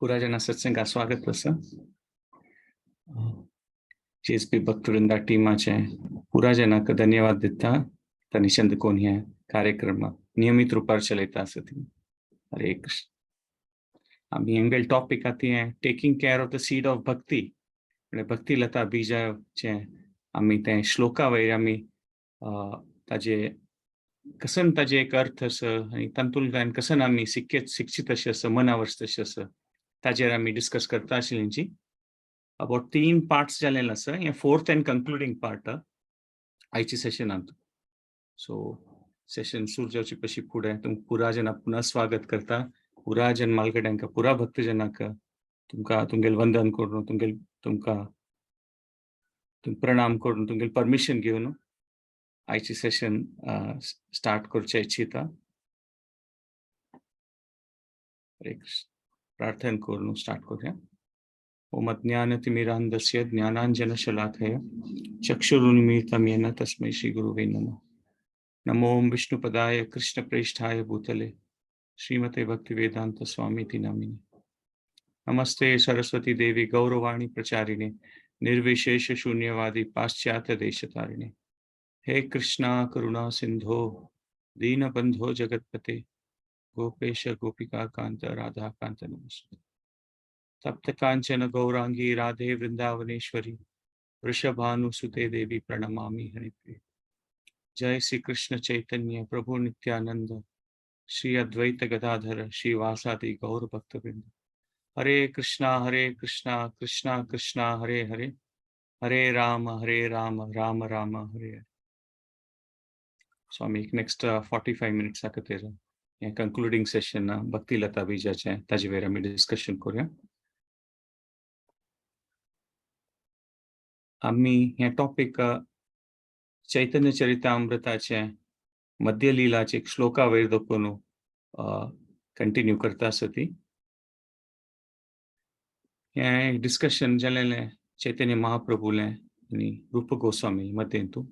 पुरा सत्संगा स्वागत आसा. जेएसपी भक्तवृंदा टीमाचे पुरा जनाक धन्यवाद दिता. तांणी चंदकोन हे कार्यक्रम नियमित रुपार चलयता आसा ती. हरे कृष्ण. आमी एंगल टॉपिक आती हें taking care of the seed of bhakti, म्हळ्यार भक्ती लता बीजाचे आमी तें श्लोका वयर आमी ताजे कसन ताजे एक अर्थ आसा आनी तातूंतल्यान कसन आमी शिक्षीत अशें आसा, मनावर्स तशें आसा, ताजेर आमी डिस्कस करता आशिल्ली. अबाउट 3 पार्ट्स जालेले आसा. हें फोर्थ एंड कंक्लुडींग पार्ट आयच्या सेशनांत. सो सेशन सुरू जावचे पशी फुडें तुमकां पुरा जना पुनः स्वागत करता. पुरा जन मालगड्यांक, पुरा भक्तजनाक तुमकां तुमगेल वंदन करून, तुमगेल तुमकां प्रणाम करून, तुमगेल परमिशन घेवन आयची सेशन स्टार्ट करचें इच्छिता. हरे कृष्ण. प्रार्थना करून स्टार्ट करूया. ओम अज्ञानतिमिरान्धस्य ज्ञानाञ्जनशलाकया चक्षुरुन्मीलितं येन तस्मै श्रीगुरुवे नमः. नमो विष्णुपदाय कृष्णप्रेष्ठाय भूतले श्रीमते भक्तिवेदांत स्वामीति नामिने. नमस्ते सरस्वती देवी गौरवाणी प्रचारिणे निर्विशेष शून्यवादी पाश्चात्य देशतारिणे. हे कृष्णा करुणा सिंधो दीनबंधो जगतपते गोपेश गोपिका कांत राधा कांत नमस्ते. तप्त कांचन गौरांगी राधे वृंदावनेश्वरी वृषभानुसुते देवी प्रणमामि हरिप्रिये. जय श्री कृष्ण चैतन्य प्रभु नित्यानंद श्री अद्वैत गदाधर श्री वासादि गौर भक्तवृंद. हरे कृष्णा कृष्णा कृष्णा हरे हरे, हरे राम राम राम हरे हरे. स्वामी नेक्स्ट 45 मिनिट्स खातीर हें कंक्लुडींग सेशन भक्ती लता बीजाचें ताजे वयर आमी डिस्कशन करूया. आमी हें टॉपीक चैतन्य चरितामृताचें मध्य लिलाचे एक श्लोका वयर दखून कंटिन्यू करता आसा ती. हें डिस्कशन जालेलें चैतन्य महाप्रभूलें आनी रूप गोस्वामी मध्यंतू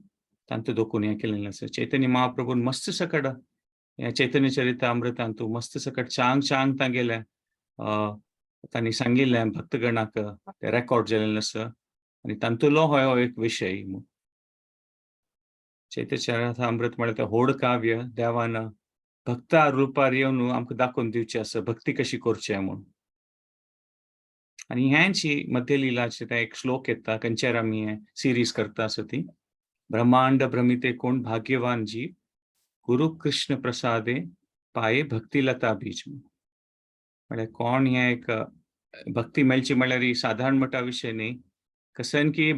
तांतू दोखून हें केलेलें आसा. चैतन्य महाप्रभून मस्त सकट हें चैतन्य चरितामृतांतू मस्त सकट चांग चांग तांगेलें तांणी सांगिल्लें भक्तगणाक तें रेकॉर्ड जालेलें आसा आनी तांतुलो हो एक विशय. चैतन्य चरितामृत म्हळ्यार तें व्हड काव्य देवान भक्ता रुपार येवन आमकां दाखोवन दिवचें आसा भक्ती कशी करचें म्हूण. आनी ह्यांची मध्य लिलाचे तें एक श्लोक येता खंयचेर आमी हें सिरीज करता आसा ती. ब्रह्मांड भ्रमिते कोण भाग्यवान जीव गुरु कृष्ण प्रसादे पाये भक्ती लता बीज. म्हळ्यार कोण हें एक भक्ती मेळची म्हळ्यार ही साधारण मोठा विशय न्ही. कसन की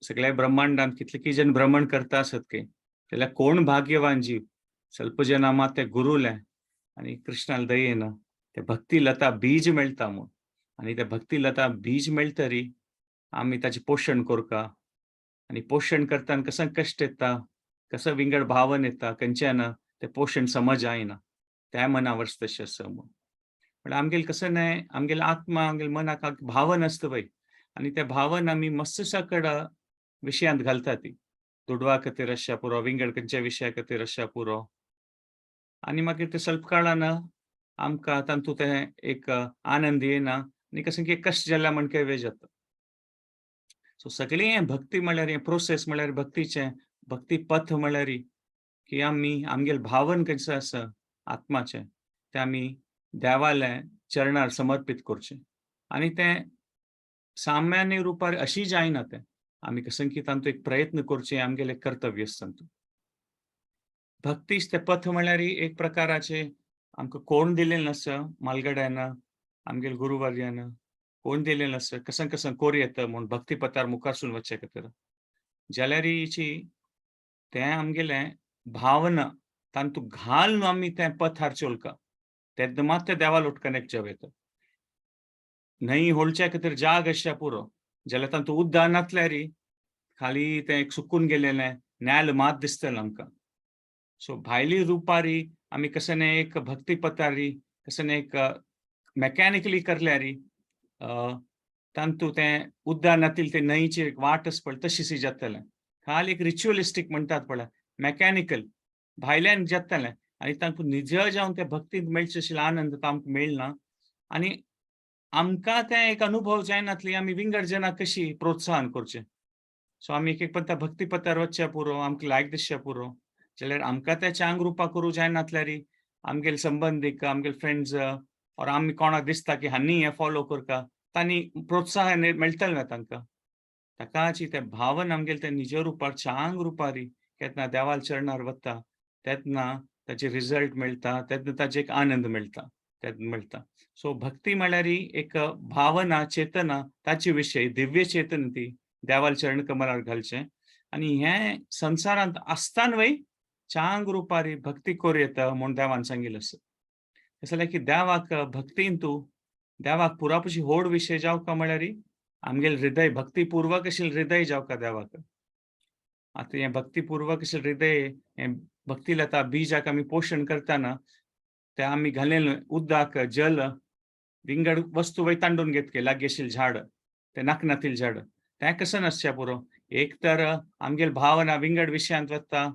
सगळ्या ब्रह्मांडांत कितले की जन भ्रमण करता आसत की जाल्यार कोण भाग्यवान जीव स्वल्प जना मात ते गुरुले आनी कृष्णाल दयेन ते भक्ती लता बीज मेळटा म्हूण. आनी ते भक्ती लता बीज मेळटरी आमी ताचें पोशण करका आनी पोशण करतना कसं कश्ट येता, कसं विंगड भावन येता, खंयच्यान तें पोशण समज जायना त्या मनावर तशें आसा म्हूण. पण आमगेल कसं न्हय, आमगेल आत्मा आमगेल मनाक भावन आसता पळय आनी त्या भावन आमी मस्त सकड विशयांत घालता ती. दुडवा खातीर आसच्या पुरो, विंगड खंयच्या विशया खातीर आसच्या पुरो. आनी मागीर ते स्वल्प काळान आमकां तातूंत तें एक आनंद येना आनी कसं की कश्ट जाल्या म्हण वे जाता. सो सगळें हें भक्ती म्हळ्यार हें प्रोसेस म्हळ्यार भक्तीचें भक्ती पथ म्हळ्यार की आमी आमगेल भावन खंयचें आसा आत्माचें तें आमी देवाले चरणार समर्पीत करचें. आनी तें सामान्य रुपार अशी जायना तें आमी कसं की तांतूं एक प्रयत्न करचें आमगेलें कर्तव्य आसता तातूंत. भक्तीच तें पथ म्हळ्यार एक प्रकाराचें आमकां कोण दिलेलें आसा मालगड्यान आमगेल गुरुवर्यान कोण दिलेलें आसा कसं कसं कोर येता म्हूण भक्ती पथार मुखारसून वचचे खातीर. जाल्यार हिची तें आमगेलें भावना तांतूं घालून आमी तें पथार चोलका तेन्ना मात तें देवा लोट कनेक्ट जावं येता. न्हंय होळच्या खातीर जाग आसच्या पुरो जाल्यार तातूंत उदक नासल्यार खाली तें एक सुकून गेलेलें नेल मात दिसतलें आमकां. सो भायली रुपारी आमी कशें न्हय एक भक्ती पथारी कशें न्हय एक मॅकॅनिकली करल्यार तातूंत तें उदक नातिल्लें तें न्हंयची एक वाट आसा पळय तशीच जातलें. खाली एक रिच्युअलिस्टीक म्हणटात पळय मॅकॅनिकल भायल्यान जातलें आनी तांकां निज जावन त्या भक्तींत मेळचे आशिल्लो आनंद तो आमकां मेळना. आनी आमकां तें एक अनुभव जायनातली आमी विंगड जनाक कशी प्रोत्साहन करचें. सो आमी एक एक पंता भक्ती पथार वचच्या पुरो, आमकां लायक दिसच्या पुरो, जाल्यार आमकां तें चांग रुपा करूं जायनातल्यारी आमगेले संबंदीक, आमगेले फ्रेंड्स और आमी कोणाक दिसता की हांणी हें फॉलो करका, तांणी प्रोत्साहन मेळटलें ना तांकां. ताकाची तें भावन आमगेले तें निज रुपार चांग रुपारी केन्ना देवाल चरणार वता तेन्ना ताचे रिजल्ट मेळटा, तेन्ना ताजे एक आनंद मेळटा, तेन्ना मेळटा. सो भक्ती म्हळ्यार एक भावना, चेतना, ताचे विशय दिव्य चेतन ती देवाल चरण कमलार घालचें. आनी हें संवसारांत आसतना वय चांग रुपारी भक्ती करूं येता म्हूण देवान सांगिल्लें आसा. तशें जाल्यार की देवाक भक्तीन तूं देवाक पुरापुशी व्हड विशय जावका म्हळ्यार आमगेलें हृदय भक्तीपूर्वक अशें हृदय जावका देवाक. आतां हें भक्तीपूर्वक अशें हृदय हें भक्तीलता बीजाक आमी पोशण करतना तें आमी घालें उदक जल विंगड वस्तू वय तांडून घेतले लागीं आशिल्लें झाड तें नाकनातील झाड तें कशें नासचें पुरो. एक तर आमगेले भावना विंगड विशयांत वता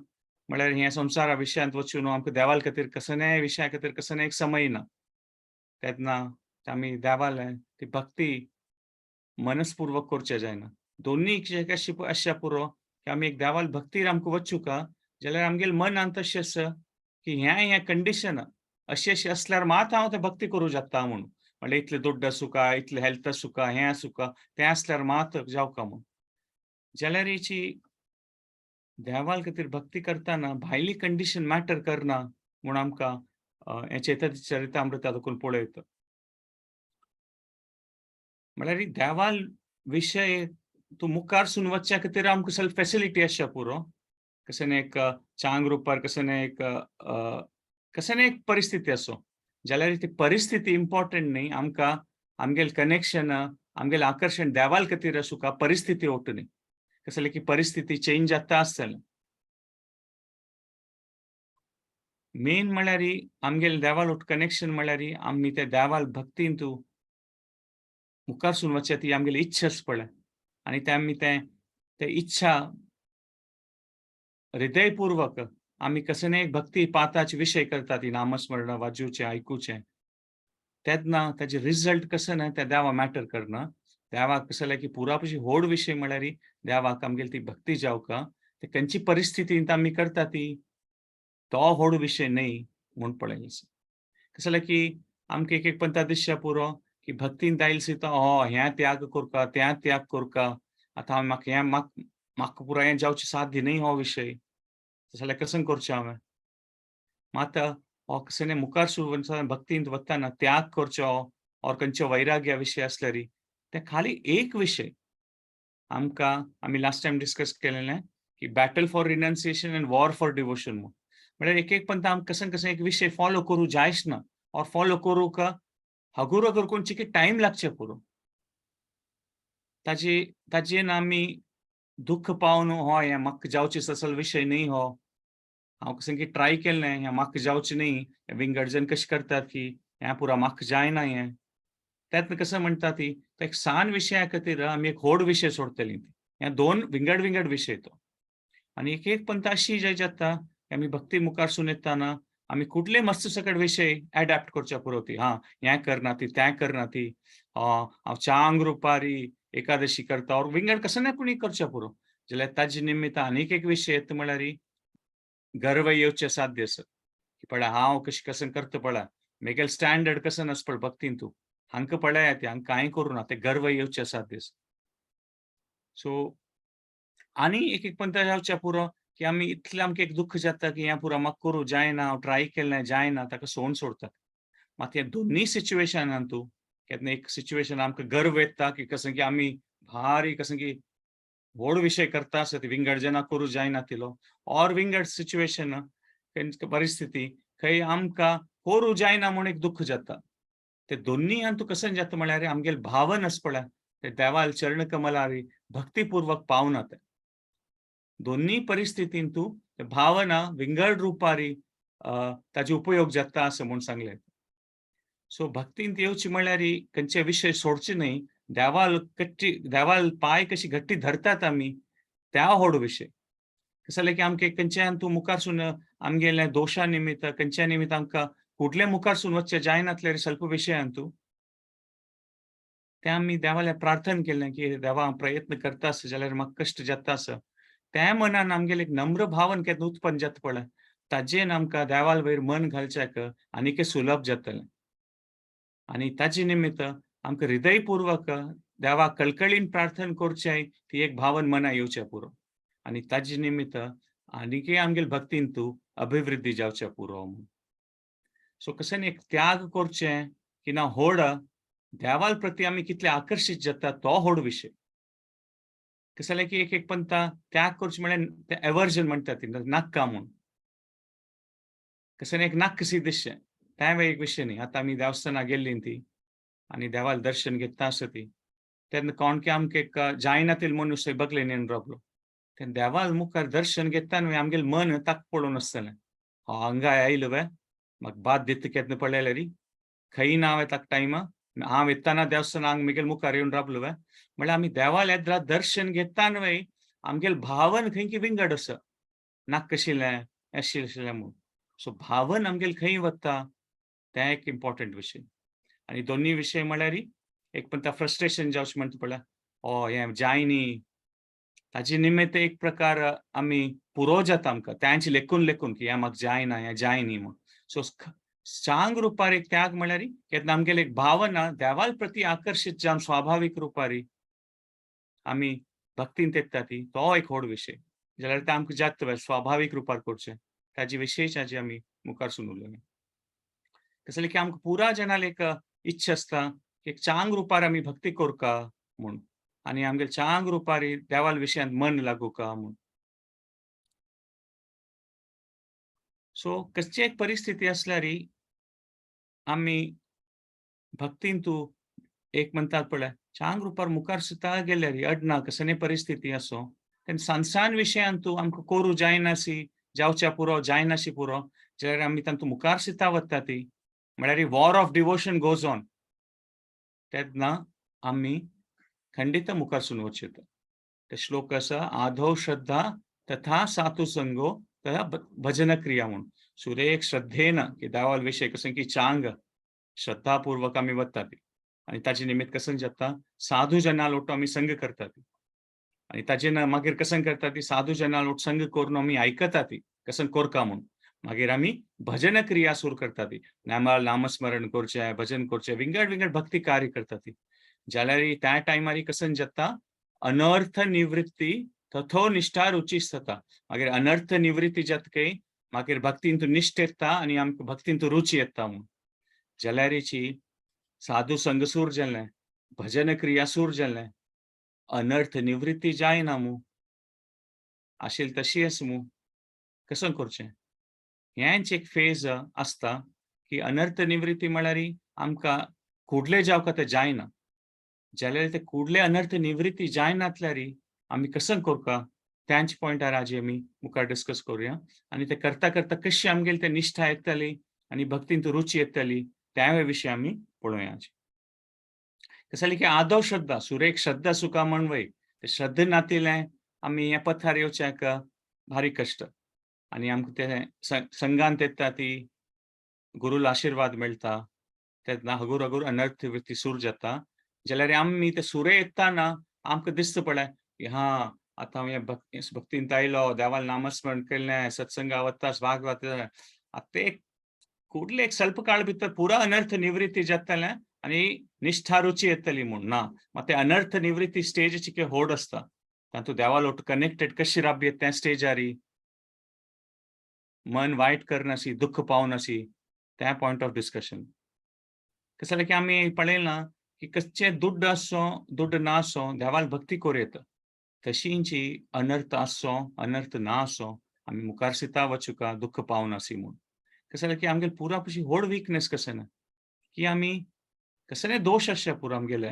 म्हळ्यार हें संवसारा विशयांत वचून आमकां देवाल खातीर कसलेय विशया खातीर कसलेय एक समय ना, तेन्ना आमी देवालें ती भक्ती मनसपूर्वक करचें जायना. दोनूय आसच्या पुरो की आमी एक देवाल भक्तीर आमकां वचूका जाल्यार आमगेले मनांत तशें आसा की हें हें कंडिशन अशें अशें आसल्यार मात हांव तें भक्ती करूं शकता म्हणून, म्हणल्यार इतलें दुड्ड आसूका, इतलें हेल्थ आसूका, हें आसूका, तें आसल्यार मात जावका म्हूण. जाल्यार हेची देवाल खातीर भक्ती करतना भायली कंडिशन मॅटर करना म्हूण आमकां हें चैतन्य चरितामृता देखून पळयता. म्हळ्यार देवाल विशय तूं मुखार सून वचच्या खातीर आमकां सगळी फेसिलिटी आसच्या पुरो. कशें एक चांग रुपार कशें एक कशें एक परिस्थिती आसूं जाल्यार ती परिस्थिती इम्पॉर्टंट न्ही, आमकां आमगेलें कनेक्शन आमगेलें आकर्शण देवाल खातीर आसूं का परिस्थिती ओटू न्ही. कशें जालें की परिस्थिती चेंज जाता आसतलें. मेन म्हळ्यार आमगेलें देवाल ओट कनेक्शन म्हळ्यार आमी त्या देवाल भक्तीन तूं मुखार सून वचच्या ती आमगेली इच्छा आसा पळय, आनी ते आमी तें ते इच्छा हृदयपूर्वक आमी कसले एक भक्ती पाताचे विशय करता ती नामस्मरण वाजूचें आयकुचें तेन्ना ताजे रिजल्ट कसं ना त्या देवा मॅटर करना. देवाक कसं जाल्यार की पुरापशी व्हड विशय म्हळ्यार देवाक आमगेली ती भक्ती जावका ते खंयची परिस्थितींत आमी करता ती तो व्हड विशय न्हय म्हूण पळयलें. कसं जाल्यार की आमकां एक एक पंथा दिसच्या पुरो की भक्तीन आयल सुद्दां हो हें त्याग करका तें त्याग करका, आतां हांव म्हाका हें म्हाका पुराय हें जावचें साध्य न्हय हो विशय, तशें जाल्यार कसं करचें हांवें. मात हो कशें मुखार सुरू भक्तींत वतना त्याग करचो और खंयचो वैराग्या विशय आसल्यार ते खाली एक विशय आमकां आमी लास्ट टायम डिस्कस केलेलें की battle for renunciation and war for devotion म्हूण. म्हळ्यार एक एक पंथ आमकां कसं कसं एक विशय फॉलो करूं जायच ना और फॉलो करूंक हगूर हगूर कोणची की टायम लागचें पुरो. ताजेन आमी दुःख पावन हो हें म्हाका जावचें असल विशय न्हय हो, हांव कसं की ट्राय केलें हें म्हाका जावचें न्हय, विंगड जण कशें करतात की हें पुरो म्हाका जायना हें, त्यात कसं म्हणटा ती तो एक सान विशया खातीर आमी एक व्हड विशय सोडटलीं ती, हे दोन विंगड विंगड विशय तो. आनी एक एक पंथ अशी जे जाता आमी भक्ती मुखार सून येताना आमी कुठले मस्त सकट विशय एडॅप्ट करच्या पुरो ती, हां हें करना ती तें करना ती, हांव चांग रुपारी एकादशी करता और विंगड कसं ना कोणी करच्या पुरो, जाल्यार ताजे निमित्त आनीक एक विशय येता म्हळ्यार गर्व येवचें साध्य आसा की पळय हांव कशें कसं करता पळय मेगेल स्टँडर्ड कसं नास पळय भक्तीन तूं हांकां पळय ती हांकां कांय करूं ना ते गर्व येवचें साध्य आसा. सो आनी एक एक पंथ जावच्या पुरो की आमी इतलें आमकां एक दुख्ख जाता की हें पुरो म्हाका करूं जायना, हांव ट्राय केलें जायना, ताका सोन सोडटा. मात ह्या दोनूय सिच्युएशनान तूं केन्ना एक सिच्युएशन आमकां गर्व येता की कसं की आमी भारी कसं की व्हड विशय करता आसता ती विंगड जना करूं जायना तिलो और विंगड सिच्युएशन परिस्थिती खंय आमकां करूं जायना म्हूण एक दुख्ख जाता. ते दोनूय हातूंत कशें जाता म्हळ्यार आमगेले भावन आसा पळय ते देवाल चरणकमलारी भक्तीपूर्वक पावना. ते दोनूय परिस्थितींत तूं भावना विंगड रुपारी ताजे उपयोग जाता असं म्हूण सांगलें. सो भक्तींत येवची म्हळ्यार खंयचे विशय सोडचे न्हय, देवाल कट्टी देवाल पांय कशी घट्टी धरतात आमी त्या व्हड विशय. कशें जालें की आमकां खंयच्यान तूं मुखारसून आमगेल्या दोशा निमित्त खंयच्या निमित्त आमकां कुडले मुखारसून वचचें जायनातलें स्वल्प विशयान तूं तें आमी देवाल्या प्रार्थना केलें की देवा हांव प्रयत्न करता आसा जाल्यार म्हाका कश्ट जाता आसा, त्या मनान आमगेलें एक नम्र भावन केन्ना उत्पन्न जाता पळय, ताजेन आमकां देवाल वयर मन घालच्याक आनीकय सुलभ जातलें. आनी ताजे निमित्त आमकां हृदयपूर्वक देवाक कळकळीन प्रार्थना करचें ती एक भावन मना येवचें पुरो, आनी ताजे निमित्त आनीकय आमगेले भक्तीन तूं अभिवृद्धी जावचें पुरो म्हूण. सो कशें एक त्याग करचें की ना होड देवाल प्रती आमी कितले आकर्शीत जाता तो होड विशय. कशें जालें की एक एक पंथा त्याग करचें म्हळ्यार तें एवर्जन म्हणटा ती नाक्का म्हूण, कशें एक नाक्क सी दिसचें तें एक विशय न्ही. आतां आमी देवस्थानां गेल्लीं ती आनी देवाल दर्शन घेता आसा ती, तेन्ना कोण की आमकां एक जायना तील मनुष्य बगले नेन रावलो, तेन्ना देवाल मुखार दर्शन घेता न्हय आमगेलें मन ताका पळोवन आसतलें, हांव हांगा आयलो वे म्हाका बाद दिता केन्ना पळयल्यार री खंय ना हांवें ताका टायमा हांव येतना देवस्थानाक हांग म्हगेले मुखार येवन रावलो वे, म्हणल्यार आमी देवाल येद्रा दर्शन घेता न्हय आमगेलें भावन खंय की विंगड आसा, नाका आशिल्लें आशिल्लें म्हूण. सो भावन आमगेलें खंय वता तें एक इम्पॉर्टंट विशय. आनी दोनूय विशय म्हळ्यार एक पण फ्रस्ट्रेशन जावचें म्हणटा पळय, ओ हें जायनी, ताजे निमित्त एक प्रकार आमी पुरो जाता आमकां तांचे लेखून लेखून की हें म्हाका जायना हें जायनी म्हूण. सो चांग रुपार एक त्याग म्हळ्यार केन्ना आमगेले एक भावना देवाल प्रती आकर्शीत जावन स्वाभावीक रुपारी आमी भक्तीन तेत्ता ती, तो एक व्हड विशय. जाल्यार तें आमकां जाता स्वाभावीक रुपार करचें, ताजे विशय आजी आमी मुखार सून उलोवया. कसलें की आमकां पुरा जणांक एक इच्छा आसता की एक चांग रुपार आमी भक्ती करका म्हूण, आनी आमगेले चांग रुपार देवाल विशयांत मन लागूका म्हूण. सो कसली एक परिस्थिती आसल्यार आमी भक्तीन तूं एक म्हणटात पळय चांग रुपार मुखार सुद्दां गेल्यार अडना कसली परिस्थिती आसो, तेन्ना सान विशयान तूं आमकां करूं जायनासी जावच्या पुरो जायनाशी पुरो, जाल्यार आमी तांतूं मुखार सुद्दां वता ती, म्हळ्यार war of devotion goes on, तेन्ना आमी खंडीत मुखार सून वचूं येता. ते श्लोक आसा आधौ श्रद्धा तथा साधु संगो तथा भजन क्रिया म्हूण. सुरेख श्रद्धेन की देवाल विशय कसं की चांग श्रद्धापूर्वक आमी वता ती, आनी ताजे निमित्त कसं जाता साधू जना लोट आमी संग करता ती, आनी ताजे मागीर कसं करता ती साधू जना लोट संग करून आमी आयकता ती कसं कोरका म्हूण, मागीर आमी भजन क्रिया सुरू करता ती, नामा नामस्मरण करचें भजन करचें विंगड विंगड भक्ती कार्य करता ती. जाल्यार त्या टायमार कसं जाता अनर्थ निवृत्ती तथो निष्ठा रुची जाता, मागीर अनर्थ निवृत्ती जाता काय मागीर भक्तीन तूं निष्ठ येता आनी आमकां भक्तीन तूं रुची येता म्हूण. जाल्यारीची साधू संगसूर जालें भजन क्रिया सूर जालें अनर्थ निवृत्ती जायना मू, आशिल्ली तशी आस मू, कसं करचें. हेंच एक फेज आसता की अनर्थ निवृत्ती म्हळ्यार आमकां कुडले जावका तें जायना, जाल्यार ते कुडले अनर्थ निवृत्ती जायनातल्यार आमी कसं करका त्यांच पॉयंटार आजी आमी मुखार डिस्कस करूया. आनी ते करता करता कशी आमगेली ते निष्ठा येतली आनी भक्तीन रुची येतली त्या विशय आमी पळोवया. कसं जालें की आदव श्रद्धा सुरेख श्रद्धा सुखा म्हण वय, ते श्रद्धा नातिलें आमी ह्या पथार येवच्याक भारी कश्ट, आनी आमकां ते संघांत येता ती गुरूल आशिर्वाद मेळटा तेन्ना हगूर हगूर अनर्थ वृत्ती सूर जाता. जाल्यार आमी ते सुरे येताना आमकां दिसता पळय की हा आतां हांव भक्तीन आयलो, देवाल नामस्मरण केलें, सत्संगा वता, भाग वता, आतां एक कुडले एक स्वल्प काळ भितर पुरा अनर्थ निवृत्ती जातलें आनी निष्ठा रुची येतली म्हूण ना. मात ते अनर्थ निवृत्ती स्टेजीची कितें होड आसता, तातूंत देवा लोट कनेक्टेड कशी राबी त्या स्टेजारी मन वायट करनासी दुःख पावनासी त्या पॉयंट ऑफ डिस्कशन. कसं जालें की आमी पळयलां की कसचें दुड्ड आसो दुड्ड ना आसो देवाल भक्ती करूं येता, तशींची अनर्थ आसो अनर्थ ना आसो आमी मुखार सिता वचुका दुःख पावनासी म्हूण. कसं जालें की आमगेले पुरा पशी व्हड विकनेस कशें ना की आमी कसले दोश आसचे पुरा आमगेले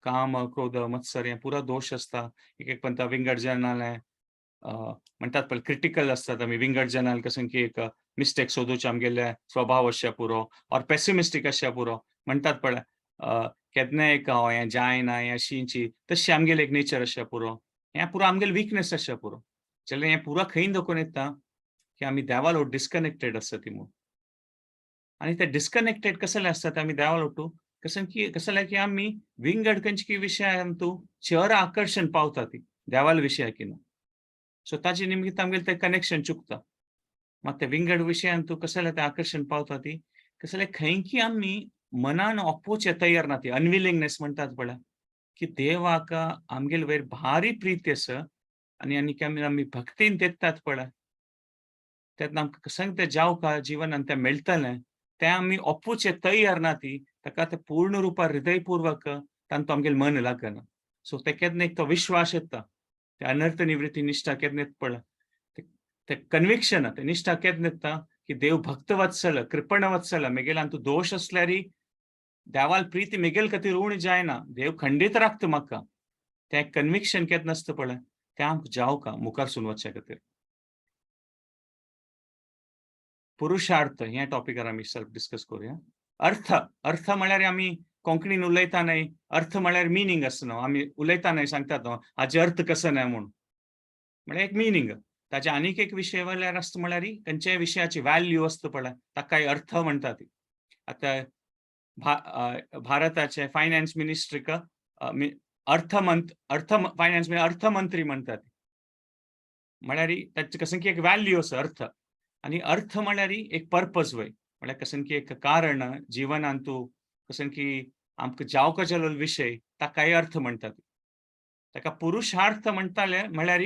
काम क्रोध मत्सर हे पुरा दोश आसता. एक एक पंथा विंगड जनाले म्हणटात पळय क्रिटिकल आसतात आमी विंगड जनाल कसं की एक मिस्टेक सोदूचे आमगेले स्वभाव आसचे पुरो ऑर पेसिमिस्टीक आसचे पुरो म्हणटात पळय केन्ना एक हें जायना हें अशींची तशी आमगेले एक नेचर आसचे पुरो, हें पुरो आमगेले विकनेस आसचे पुरो. जाल्यार हें पुरो खंय दाखोवन येता की आमी देवा लोट डिस्कनेक्टेड आसता ती म्हूण. आनी ते डिस्कनेक्टेड कसले आसता ते आमी देवा लोटू कसं की कसं की आमी विंगड खंयची विशयांतू चड आकर्शण पावता ती देवाल विशयाकीन. सो ताजे निमित्त आमगेलें तें कनेक्शन चुकता. मात ते विंगड विशयांतू कसलें तें आकर्शण पावता ती कसलें खंयकी आमी मनान ओपोवचे तयार ना, ती अनविलिंगनेस म्हणटात पळय, की देवाक आमगेले वयर भारी प्रीती आसा आनी आनी आमी आमी भक्तीन तेत्तात पळय तेन्ना आमकां कसंय तें जावका जिवनान तें मेळटलें, तें आमी ओपोवचे तयार ना ती ताका तें पूर्ण रुपार हृदयपूर्वक तांतू आमगेलें मन लागना. सो ते केन्ना एक तो विश्वास येता, ते अनर्थ निवृत्ती निश्ठा केन्ना येता पळय, ते कन्विक्शन ते निश्ठा केन्ना येता की देव भक्तवत्सल कृपणवत्सल, मेगेल्यान तूं दोश असल्यारी देवाल प्रीती मेगेल खातीर उणी जायना, देव खंडीत राखता म्हाका, तें कन्विक्शन केन्ना आसता पळय, तें आमकां जावका मुखार वचच्या खातीर. पुरुषार्थ ह्या टॉपिकार आमी सेल्फ डिस्कस करूया. अर्थ, अर्थ म्हळ्यार आमी कोंकणीन उलयता न्हय, अर्थ म्हळ्यार मिनींग आसता न्हू, आमी उलयता न्हय सांगतात न्हू हाजे अर्थ कसो न्हय म्हूण, म्हळ्यार एक मिनींग. ताजे आनीक एक विशय वयल्यार आसता म्हळ्यार खंयच्याय विशयाची व्हॅल्यू आसता पळय ताकाय अर्थ म्हणटा ती. आतां भारताचे फायनान्स मिनिस्ट्रीक अर्थ फायनान्स अर्थमंत्री म्हणटात, म्हळ्यार ताचे कसं की एक व्हॅल्यू आसा अर्थ. आनी अर्थ म्हळ्यार एक पर्पज वय, म्हळ्यार कसं की एक कारण जिवनांत तूं कसं की आमकां जावका जालो विशय ताकाय अर्थ म्हणटात. ताका पुरुषार्थ म्हणटाले म्हळ्यार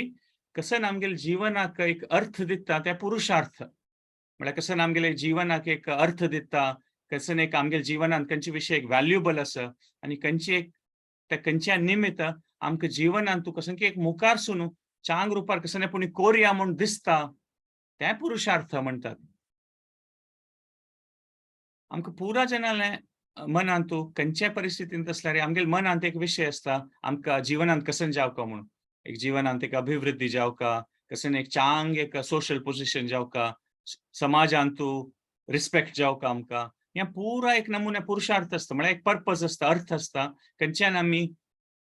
कसं आमगेले जिवनाक एक अर्थ दिता ते पुरुषार्थ, म्हळ्यार कसं आमगेले जिवनाक एक अर्थ दिता, कसं एक आमगेले जिवनांत खंयचे विशय एक व्हॅल्युएबल आसा आनी खंयची एक त्या खंयच्या निमित्त आमकां जिवनांत तूं कसं की एक मुखार सुनू चांग रुपार कसं पूण कोरया म्हूण दिसता तें पुरुषार्थ म्हणटात. आमकां पुरा जनाले मनांत तूं खंयच्या परिस्थितींत आसल्यार आमगेले मनांत एक विशय आसता आमकां जिवनांत कसं जावका म्हूण, एक जिवनांत एक अभिवृद्धी जावका, कसं एक चांग एक सोशल पोजिशन जावका, समाजांत तूं रिस्पेक्ट जावका आमकां, ह्या पुरा एक नमुने पुरुषार्थ आसता, म्हळ्यार एक पर्पज आसता, अर्थ आसता. खंयच्यान आमी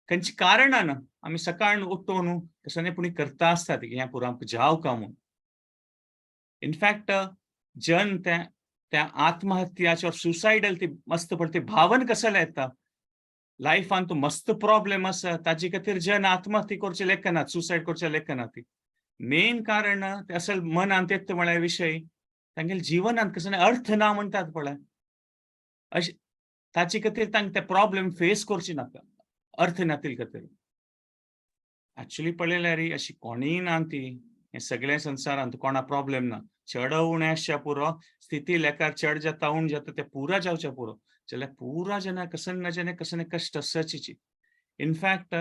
खंयची कारणान आमी सकाळ उठोवन कसं पूण करता आसता की ह्या पुरा आमकां जावका म्हूण. इनफॅक्ट जन त्या त्या आत्महत्याचे सुसायडल ती मस्त पडटी भावन कसले येता लायफान तूं मस्त प्रॉब्लेम आसा ताजे खातीर जन आत्महत्या करचे लेखनात, सुसायड करचे लेखनात. ती मेन कारण ते असल मनांत येता म्हळ्यार विशय तांगेले जिवनांत कसो अर्थ ना म्हणटात पळय, अशें ताचे खातीर तांकां ते प्रॉब्लेम फेस करचे नाका अर्थ नातील खातीर. एक्चुली पळयल्यार अशी कोणीय ना ती हे सगळ्या संवसारांत कोणा प्रॉब्लेम ना, चड उणें आसच्या पुरो स्थिती लेखार चड जाता उण जाता ते पुरा जावच्या पुरो, जाल्यार पुरा जना कसन ना जने कसन कश्ट आसाचीची. इनफॅक्ट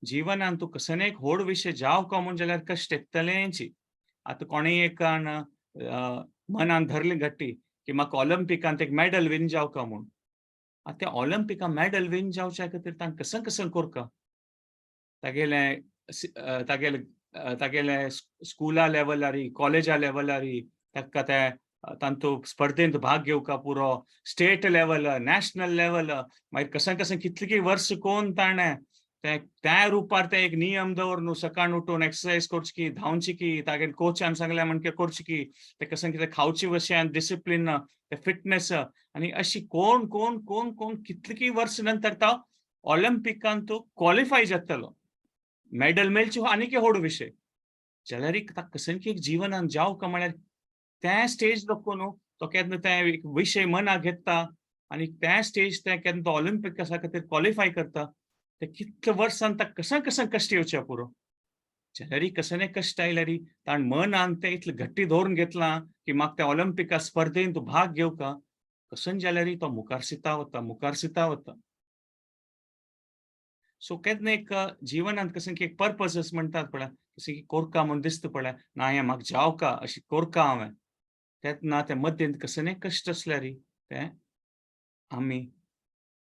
जिवनांत तूं कसन एक व्हड विशय जावका म्हूण जाल्यार कश्ट येतलेंची. आतां कोणेय एकान मनान धरलें घट्टी की म्हाका ऑलिम्पिकांत एक मॅडल विन जावका म्हूण, आतां त्या ऑलिम्पिकांत मॅडल विन जावच्या खातीर तांकां कसन कसन करका, तागेले तागेले तागेले स्कुला लेवलार कॉलेजा लेवलार ताका ते तांतू स्पर्धेंत भाग घेवका पुरो, स्टेट लेवल नॅशनल लेवल, मागीर कशें कशें कितलीं वर्स कोण ताणें ते त्या रुपार ते एक नियम दवरून सकाळ उठून एक्सरसाइज करची की धांवची की तागेले कोचान सांगलें म्हणके करची की ते कशें कितें खावची वश्यान डिसिप्लीन ते फिटनेस आनी अशी कोण कोण कोण कोण कितलीं वर्स नंतर तो ऑलिम्पिकान तो क्वॉलिफाय जातलो, मेडल मेळची हो आनीक व्हड विशय. जाल्यार ताका कसं की एक जिवनान जावका म्हळ्यार त्या स्टेज लोक न्हू तो केन्ना ते एक विशय मनाक घेता आनी त्या स्टेज ते केन्ना तो ऑलिम्पिका खातीर क्वॉलिफाय करता, ते कितले वर्सान ताका कशें कशें कश्ट येवचे पुरो. जाल्यार कसले कश्ट आयल्यार ताण मनान ते इतलें घट्टी दवरून घेतलां की म्हाका त्या ऑलिम्पिका स्पर्धेन तूं भाग घेवका, कशें जाल्यार तो मुखार सिता वता मुखार सिता वता. सो केन्ना एक जिवनांत कसं की एक पर्पज म्हणटात पळय, कशें की कोरका म्हूण दिसता पळय ना हें म्हाका जावका अशी कोरका हांवें, तेन्ना ते मद्येंत कसले कश्ट आसल्यार ते आमी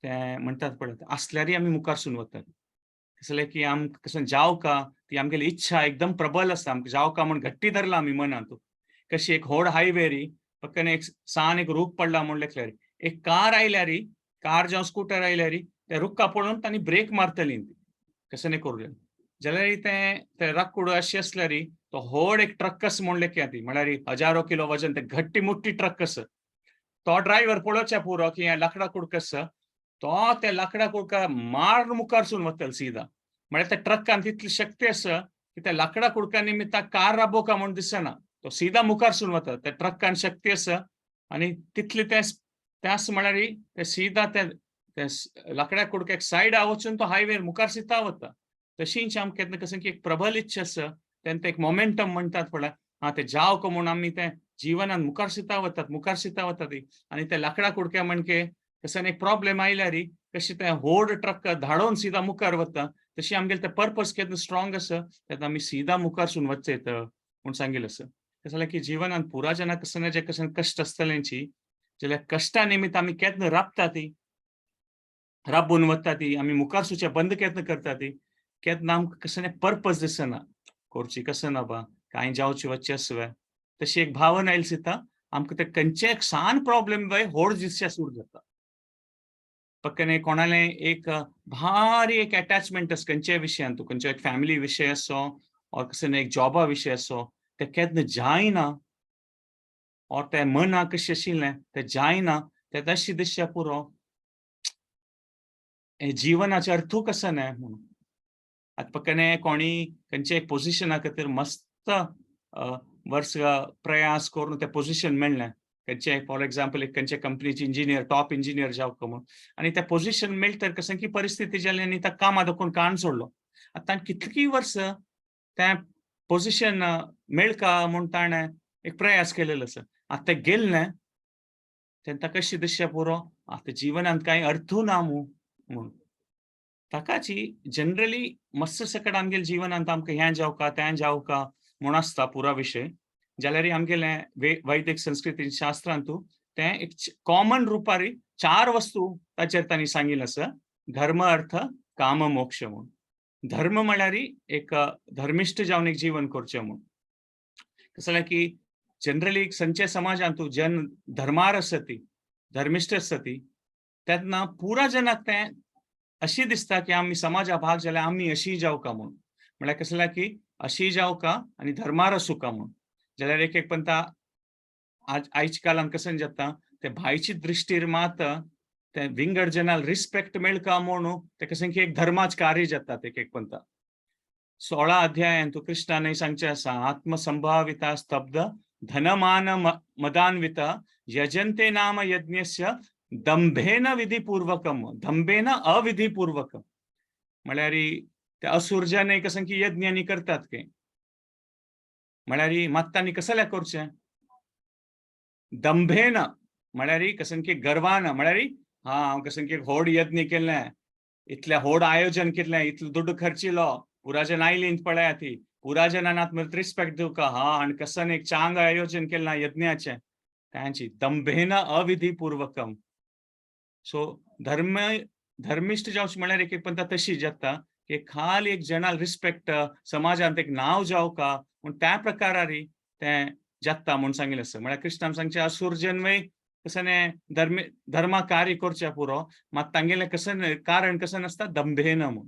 ते म्हणटात पळय आसल्यारय आमी मुखार सून वतात. कसलें की आमकां कशें जावका ती आमगेली इच्छा एकदम प्रबल आसता, आमकां जावका म्हूण घट्टी धरला आमी मनांत. कशी एक व्हड हायवे री फक्त एक सान एक रूख पडला म्हूण लेखल्यार एक कार आयल्यार कार जावं स्कुटर आयल्यार ते रुक्का पळोवन तांणी ब्रेक मारतली कशें न्ही करूं, जाल्यार तें ते राकूड अशें आसल्यार तो व्हड एक ट्रक आसा म्हूण लेखया ती म्हळ्यार हजारो किलो वजन ते घट्टी मुट्टी ट्रक आसा, तो ड्रायव्हर पळोवच्या पुरो की हें लांकडा कुडको आसा, तो त्या लाकडा कुडका मार मुखारसून वतल सीधा. म्हळ्यार त्या ट्रकान तितली शक्ती आसा की त्या लाकडा कुडका निमित्ता कार राबोवका म्हूण दिसना, तो सीधा मुखारसून वता. त्या ट्रकान शक्ती आसा आनी तितली ते त्यास म्हळ्यार ते सीधा त्या लाकड्या कुडक्याक सायडा वचून तो हायवे मुखार सीधा वता. तशींच आमकां केन्ना कसं की एक प्रबल इच्छा आसा, तेन्ना एक मोमेंटम म्हणटात पळय, हा ते जावक म्हूण आमी ते जिवनान मुखार सीता वतात, मुखार सीता वतात. आनी ते लाकडा कुडक्या म्हणके कसं एक प्रॉब्लेम आयल्यार कशी ते होड ट्रक धाडोवन सीधा मुखार वता, तशी आमगेले ते पर्पज केन्ना स्ट्रॉंग आसा तेन्ना आमी सीधा मुखारसून वचचे म्हूण सांगिल्लें आसा. तशें जाल्यार की जिवनान पुरा जना कसं जे कशें कश्ट आसतलेंची जाल्यार कश्टा निमित्त आमी केन्ना राबता ती, राबून वता ती, आमी मुखार सुचे बंद केन्ना करता ती, केन्ना आमकां कसं पर्पज दिसना करची कसं ना बा कांय जावची वच्चे आसवे, तशी एक भावना आयली दिता आमकां ते खंयचे एक सान प्रॉब्लेम वय होड दिसचे सूर जाता. पक्कने कोणाले एक भारी एक अटॅचमेंट आसा खंयच्याय विशयान, तूं खंयचो एक फॅमिली विशय आसो और कसं एक जॉबा विशय आसो, ते केन्ना जायना और ते मना कशें आशिल्लें ते जायना, ते तशी दिसच्या पुरो हे जिवनाचे अर्थू कसं न्हय म्हणून. आतां पक्कने कोणी खंयच्या एक पोजिशना खातीर मस्त वर्स प्रयास करून ते पोजिशन मेळ्ळें, खंयचे फॉर एग्जाम्पल एक खंयच्या कंपनीचे इंजिनियर, टॉप इंजिनियर जावं म्हणून, आनी त्या पोजिशन मेळटर कसं की परिस्थिती जाली आनी त्या कामा दाखोवन काण सोडलो. आतां कितलीं वर्स त्या पोजिशन मेळका म्हूण ताणें एक प्रयास केलेलो आसा. आतां तें गेल्लें तेन्ना कशी दिसच्या पुरो आतां जिवनांत कांय अर्थू ना म्हूण. ताकाची जनरली मस्त सकट आमगेले जिवनांत आमकां हें जावका तें जावका म्हूण आसता पुरा विशय, जाल्यार आमगेले वैदिक संस्कृती शास्त्रांतू तें एक कॉमन रुपारी चार वस्तू ताचेर तांणी सांगिल्लें आसा, धर्म, अर्थ, काम, मोक्ष म्हूण. धर्म म्हळ्यार एक धर्मिश्ट जावन एक जीवन करचें म्हूण. कसं जाल्यार की जनरली संचे समाजांतू जन धर्मार आसती, धर्मिश्ट आसती, तेन्ना पुरा जनाक तें अशी दिसता की आमी समाजा भाग जाल्यार आमी अशी जावका म्हूण. म्हळ्यार कसं जाल्यार की अशी जावका आनी धर्मार आसूका म्हूण. जाल्यार एक एक पंता आज आयच्या काळान कसं जाता ते भायची दृश्टीर मात ते विंगड जनाल रिस्पेक्ट मेळका म्हणून ते कसं की एक धर्माच कार्य जातात एक एक पंता. 16 अध्यायान तूं कृष्णान सांगचें आसा, आत्मसंभाविता स्तब्ध धनमान मदान्विता यजन्ते नाम यज्ञस्य दंभेन विधिपूर्वकम, दंभेन अविधिपूर्वकम. म्हळ्यार ते असुरजन कसं की यज्ञानी करतात के, म्हळ्यार मात कसल्या करचें दंभेन, म्हळ्यार कसं की गर्वान, म्हळ्यार हा हांव कसं की होड यज्ञ केलें, इतलें होड आयोजन केलें, इतलो दुड्ड खर्चिलो, पुरा जन आयलीं पळया ती पुरा जनान रिस्पेक्ट दिवका, हा आनी कसन एक चांग आयोजन केलां यज्ञाचें, तांची दंभेन अविधिपूर्वकम. सो धर्म धर्मिश्ट जावचें म्हळ्यार एक एक पंता तशी जाता की खाली एक जनाल रिस्पेक्ट समाजांत एक नांव जावका म्हूण त्या प्रकारारी तें जाता म्हूण सांगिल्लें आसा. म्हळ्यार कृष्णान सांगचें असुर जन्मय कसं धर्म धर्मा कार्य करचें पुरो, मात तांगेलें कसं कारण कसं नासता दंभेन म्हूण.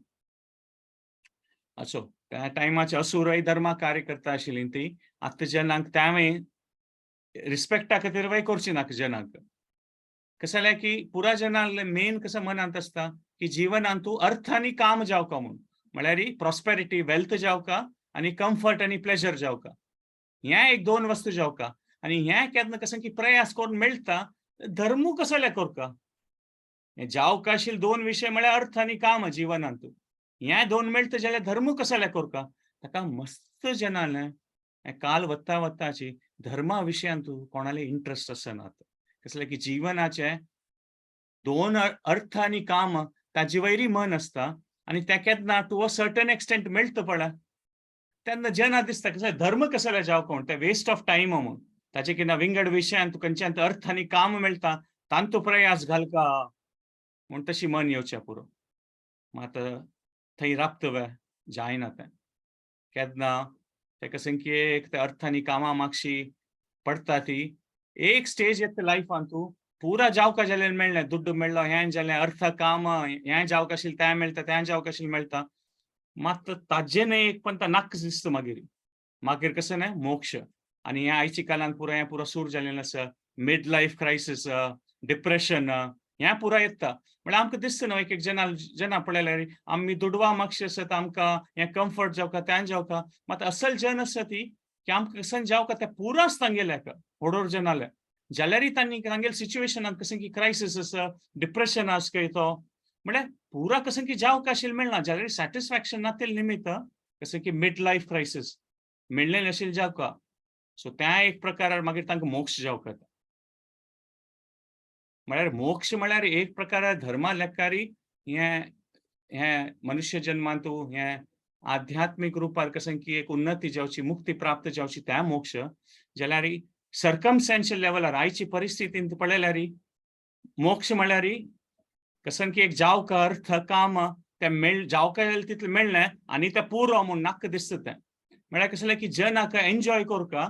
असो त्या टायमाचे असुरय धर्मा कार्य करता आशिल्लीं ती आतां जनांक त्यावें रिस्पेक्टा खातीर वय करची नाका जनांक. कसं जाल्यार की पुरा जनांक मेन कसं मनांत आसता की जिवनांत तूं अर्थ आनी काम जावका म्हूण, म्हळ्यार प्रॉस्पेरिटी वेल्थ जावका आनी कम्फर्ट आनी प्लेजर जावका, ह्या एक दोन वस्तू जावका. आनी ह्या केन्ना कसं की प्रयास करून मेळटा, धर्मू कसो जाल्यार करका जावका आशिल्ले दोन विशय म्हळ्यार अर्थ आनी काम जिवनांत, ह्या दोन मेळटा जाल्यार धर्मू कसो जाल्यार करका. ताका मस्त जनालें काल वत्ता वत्ताची धर्मा विशयांत कोणाले इंट्रस्ट आसना. कसलें की जिवनाचे दोन अर्थ आनी काम ताजे वयरी मन आसता आनी त्या केन्ना टू अ सर्टन एक्सटेंट मेळटा पळय तेन्ना जना दिसता कसं धर्म कसो जाल्यार जावं कोण ते वेस्ट ऑफ टायम म्हूण. ताचे कितें विंगड विशयांत खंयच्यान अर्थ आनी काम मेळटा तांतू प्रयास घालका म्हूण तशी मन येवचें पुरो. मात थंय राबता जायना तें केन्ना तेका की एक ते अर्थ आनी कामां मागशी पडटा ती एक स्टेज येता लायफान तूं पुरा जावका जाल्यार मेळ्ळें, दुड्ड मेळ्ळो, हें जालें, अर्थ काम हें जावका आशिल्लें तें मेळटा, तें जावका आशिल्लें मेळटा, मात ताजें न्हय एक पण नाक दिसता मागीर. मागीर कसं न्हय मोक्ष. आनी हें आयच्या काळान पुरो हें पुरो सूर जालेलें आसा, मिड लायफ क्रायसीस, डिप्रेशन, हें पुरा येता. म्हळ्यार आमकां दिसता न्हू एक एक जना जना पळयल्यार आमी दुडवा मागशी आसत, आमकां हें कम्फर्ट जावका, तें जावका. मात असल जन आसा ती की आमकां कसन जावका तें पुरो आसता तांगेल्या होडोर जनाले, जाल्यारय तांणी तांगेले सिच्युएशनान कशें की क्रायसीस आसा, डिप्रेशन आसा काय तो, म्हळ्यार पुरा कशें की जावका आशिल्लें मेळना, जाल्यार सॅटिस्फॅक्शन ना तेल निमित्त कशें की मिड लायफ क्रायसीस मेळ्ळें नाशिल्लें जावका. सो त्या एक प्रकारार मागीर तांकां मोक्ष जावका. म्हळ्यार मोक्ष म्हळ्यार एक प्रकार धर्मा लेखारी हें हें मनुष्य जन्मांतू हें आध्यात्मीक रुपार कशें की एक उन्नती जावची, मुक्ती प्राप्त जावची, त्या मोक्ष. जाल्यार सर्कमस्टॅन्शियल लेवलार आयची परिस्थितींत पळयल्यार मोक्ष म्हळ्यार कसन की एक जावका अर्थ काम ते मेळ जावका जाल्यार तितलें मेळ्ळें आनी तें पुरो म्हूण नाका दिसता तें. म्हळ्यार कसलें की जनाक एन्जॉय करका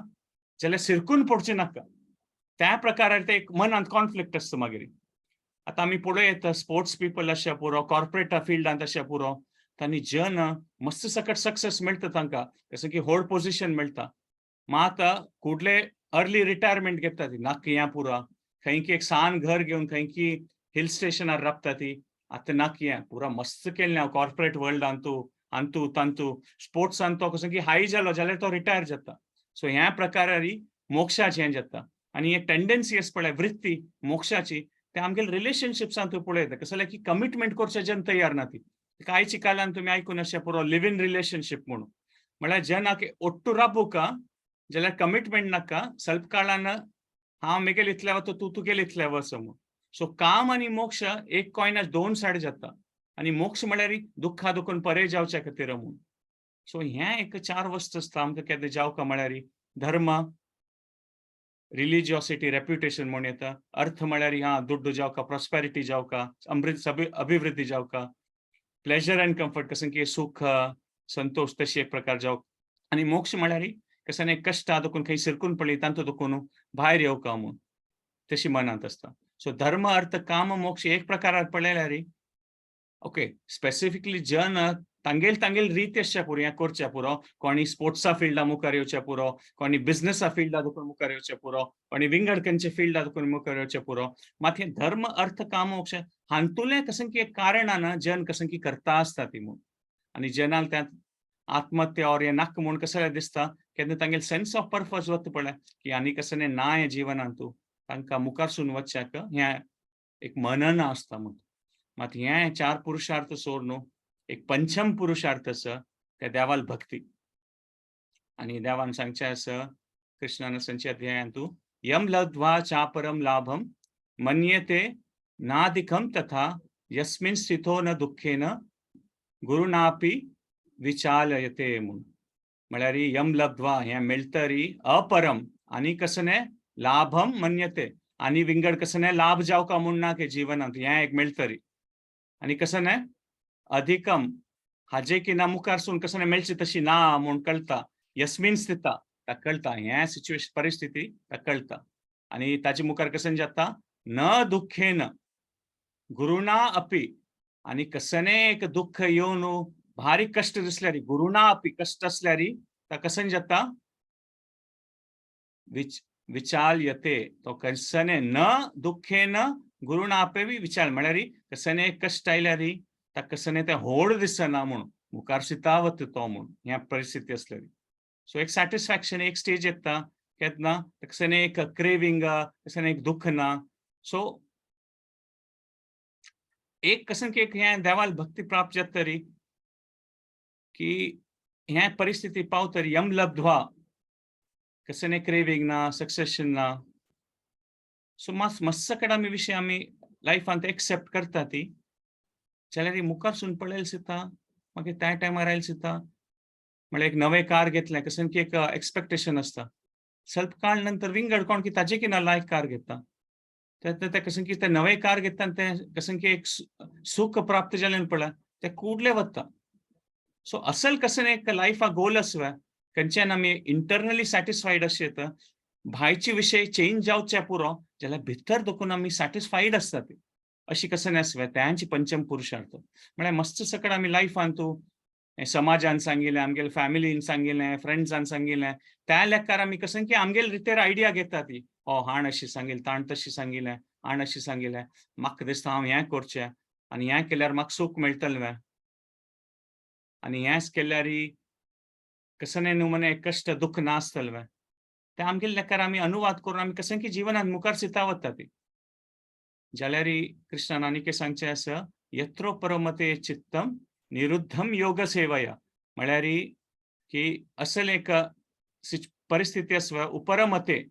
जाल्यार सिरकून पडचें नाका, त्या प्रकारार ते एक मनांत कॉन्फ्लिक्ट आसता. मागीर आतां आमी पळोवं येता स्पोर्ट्स पिपल अशें पुरो, कॉर्पोरेट फिल्डांत अशें पुरो, तांणी जन मस्त सकट सक्सेस मेळटा तांकां, जशें की व्हड पोजिशन मेळटा, मात कुडले अर्ली रिटायरमेंट घेता ती, नाका हें पुरो, खंय की एक सान घर घेवन खंय की हिल स्टेशनार राबता ती, आतां नाका हें पुरा मस्त केल्लें हांव कॉर्पोरेट वर्ल्डान तूं अंतू तांतू स्पोर्ट्सान तो कसो की हाय जालो जाल्यार तो रिटायर जाता. सो ह्या प्रकारारी मोक्षाचें हें जाता. आनी एक टेंडन्सी आसा पळय वृत्ती मोक्षाची, ते आमगेले रिलेशनशिप्सान तूं पळयता कसं की कमिटमेंट करचे जन तयार ना ती. कांयची कालान तुमी आयकून अशें पुरो लिव इन रिलेशनशीप म्हणून, म्हळ्यार जनाक ഒಟ್ಟು राबूका जाल्यार कमिटमेंट नाका, स्वल्प काळान हांव मेगेल इतल्या वता, तूं तुगेल इतल्या वच म्हूण. सो काम आनी मोक्ष एक कॉयनाच दोन सायड जाता आनी मोक्ष म्हळ्यार दुख्खा दुखून परे जावच्या खातीर म्हूण. सो हें एक चार वस्तू आसता आमकां केन्ना जावका म्हळ्यार धर्म, रिलिजियोसिटी, रेप्युटेशन म्हूण येता. अर्थ म्हळ्यार हा दुड्डू जावका, प्रॉस्पेरिटी जावका, अमृत अभिवृद्धी जावका. प्लेजर अँड कम्फर्ट कशें की सुख संतोष तशी एक प्रकार जावक. आनी मोक्ष म्हळ्यार कशें एक कश्ट दुखून खंय सिरकून पडली तांतू दुखून भायर येवका म्हूण तशी मनांत आसता. सो धर्म, अर्थ, काम, मोक्ष एक प्रकारात पळयल्यार ओके, स्पेसिफिकली जन तांगेल तांगेल रीत आसच्या पुरो, हें करच्या पुरो. कोणी स्पोर्ट्सा फिल्डा मुखार येवच्या पुरो, कोणी बिझनसा फिल्डा दुखून मुखार येवचें पुरो, कोणी विंगड खंयच्या फिल्डा दुखून मुखार येवचें पुरो. मात हें धर्म, अर्थ, काम, मोक्ष हातूंतलें कशें की एक कारणान जन कशें की करता आसता ती म्हूण. आनी जनाल त्यात आत्महत्या और हें नाका म्हूण कशें दिसता केन्ना तांगेले सेन्स ऑफ पर्पज वता पळय की आनी कशें ना हें जिवनांतू तांकां मुखारसून वचच्याक हें एक मनन आसता म्हूण. मात हें चार पुरुषार्थ सोड न्हू, एक पंचम पुरुषार्थ आसा ते देवाल भक्ती. आनी देवान सांगचें आसा कृष्णान संचे अध्यायांतू, यम लब्ध्वा चापरम लाभम मन्येते नाधिकम तथा यस्मिन स्थितो न दुःखेन गुरुनापि विचालयते म्हूण. म्हळ्यार यम लब्ध्वा हें मेळटरी अपरम आनी कसने लाभम मन्यते, आनी विंगड कसने लाभ जावका म्हूण ना की जिवनांत हें एक मेळटरी. आनी कसने अधिकम हाजे की ना मुखारसून कसने मेळची तशी ना म्हूण कळटा, यस्मिन स्थिता ताका कळटा, हें सिच्युएशन परिस्थिती ताका कळटा. आनी ताचे मुखार कशें जाता न दुःखेन गुरुणा अपि, आनी कसने एक दुःख येवन भारी कश्ट दिसल्यार गुरुणा अपि कश्ट असल्यार ता कशें जाता विचाल्यते, तो कसने न दुःखेन गुरुणा अपि विचार म्हळ्यार कसने कश्ट आयल्यार ता कसने तें होड दिसना म्हूण मुखार सितावत तो म्हूण ह्या परिस्थिती असल्यार. सो एक सॅटिस्फॅक्शन एक स्टेज येता केन्ना कसने एक क्रेविंग, कसने एक दुःख ना. सो एक कसन की एक हें देवाल भक्ती प्राप्त जाता तरी की ह्या परिस्थिती पावतरी यम लब्ध्वा कसने क्रेविंग ना, सक्सेशन ना. सो मात मस्त कडेन आमी विशय आमी लायफांत एक्सेप्ट करता ती, जाल्यार मुखारसून पळयलें सुद्दां मागीर त्या टायमार आयलें सुद्दां म्हळ्यार एक नवें कार घेतलें कशें की एक एक्सपेक्टेशन आसता, स्वल्प काळ नंतर विंगड कोण की ताजे की ना लायक कार घेता, ते कशें की ते नवें कार घेता आनी तें कशें की एक सुख प्राप्त जालें पळय तें कुडले वता. सो असल कशें एक लायफा गोल आसवे खंयच्यान आमी इंटरनली सॅटिस्फायड अशें येता, भायचे विशय चेंज जावचे पुरो जाल्यार भितर दुखून आमी सॅटिस्फायड आसता ती अशी कशें आसवे त्यांची पंचम पुरुषार्थ. म्हळ्यार मस्त सकट आमी लायफान तूं हें समाजान सांगिलें, आमगेले फॅमिलीन सांगिलें, फ्रेंड्सान सांगिलें, त्या लेखार आमी कसं की आमगेले रितेर आयडिया घेता ती. ओ हाण अशी सांगिलें, ताण तशी सांगिलें, हाण अशी सांगिलें, म्हाका दिसता हांव हें करचें आनी हें केल्यार म्हाका सूख मेळटलें आनी हेंच केल्यार कसने न्हू मने कश्ट दुःख नासतलें. ते आमगेले लेखार आमी अनुवाद करून आमी कसं की जिवनात मुखार सिता वता ती. जाल्यार कृष्णान आनीक सांगचें आसा, यत्रो परमते चित्तम निरुद्धम योग सेवया. म्हळ्यार की असल एक परिस्थिती आसवा, उपरमते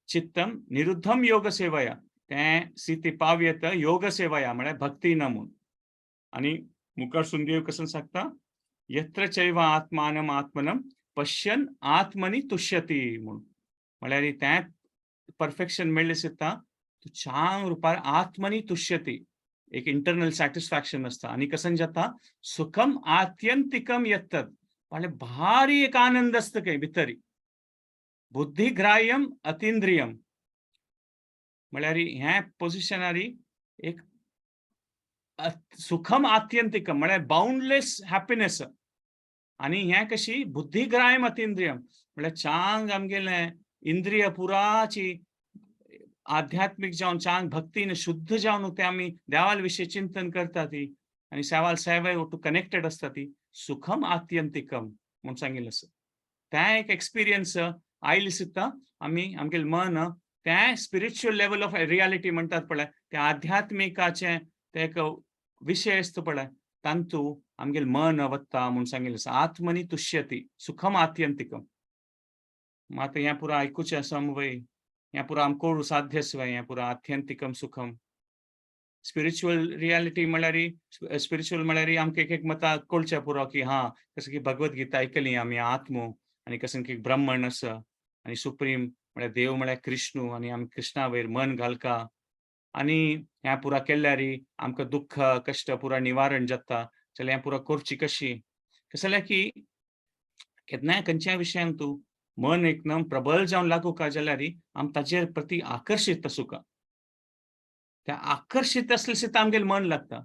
चित्तम निरुद्धम योग सेवया, तें स्थिती पावयेत योग सेवया म्हळ्यार भक्ती न म्हूण. आनी मुखार सुंदेव कसं सांगता, यत्र चैव आत्मानम आत्मनम पश्यन आत्मनी तुष्यती म्हूण. म्हळ्यार तें परफेक्शन मेळ्ळें सुद्दां तूं छान रुपार आत्मनी तुष्यती, एक इंटरनल सॅटिस्फॅक्शन आसता. आनी कसं जाता, सुखम आत्यंतिकम यत्तद, म्हळ्यार भारी एक आनंद आसता खंय भितरी. बुद्धिग्राह्यम अतिंद्रियम, म्हळ्यार ह्या पोजिशनारी एक सुखम आत्यंतिकम म्हळ्यार बाउंडलेस हॅपिनेस. आनी हें कशी बुद्धिग्राह्यम अतिंद्रियम म्हळ्यार चांग आमगेलें इंद्रिय पुराची आध्यात्मिक जावन चांग भक्तीन शुद्ध जावन ते आमी देवाल विशीं चिंतन करता ती आनी सेवाल सेवे टू कनेक्टेड आसता ती, सुखम आत्यंतिकम म्हूण सांगिल्लें आसा. तें एक एक्सपिरियन्स आयली सुद्दां आमी आमगेलें मन तें स्पिरिच्युअल लेवल ऑफ रियालिटी म्हणटात पळय, तें आध्यात्मिकाचें तें एक विशय आसता पळय, तांतू आमगेलें मन वता म्हूण सांगिल्लें आसा. आत्मनी तुष्यती सुखम आत्यंतिकम. मात हें पुरा आयकुचें आसा वय, हें पुरा आमकां कोण साध्य आसा, हें पुरा आत्यंतिकम सुखम स्पिरिच्युअल रियालिटी म्हळ्यार, स्पिरिच्युअल म्हळ्यार आमकां एक एक मतां कळचें पुरो की हा कसं की भगवत गीता आयकली आमी, आत्मो आनी कसं की ब्रह्मण आसा आनी सुप्रीम म्हळ्यार देव म्हळ्यार कृष्णू आनी आमी कृष्णा वयर मन घालका आनी हें पुरा केल्यार आमकां दुःख कश्ट पुरा निवारण जाता. जाल्यार हें पुरा करची कशी? कशें जाल्यार की केन्नाय खंयच्याय विशयांत तूं मन एकदम प्रबल जावन लागूका जाल्यार आम ताजेर प्रती आकर्शीत आसूका. त्या आकर्शीत आसले सुद्दां आमगेलें मन लागता.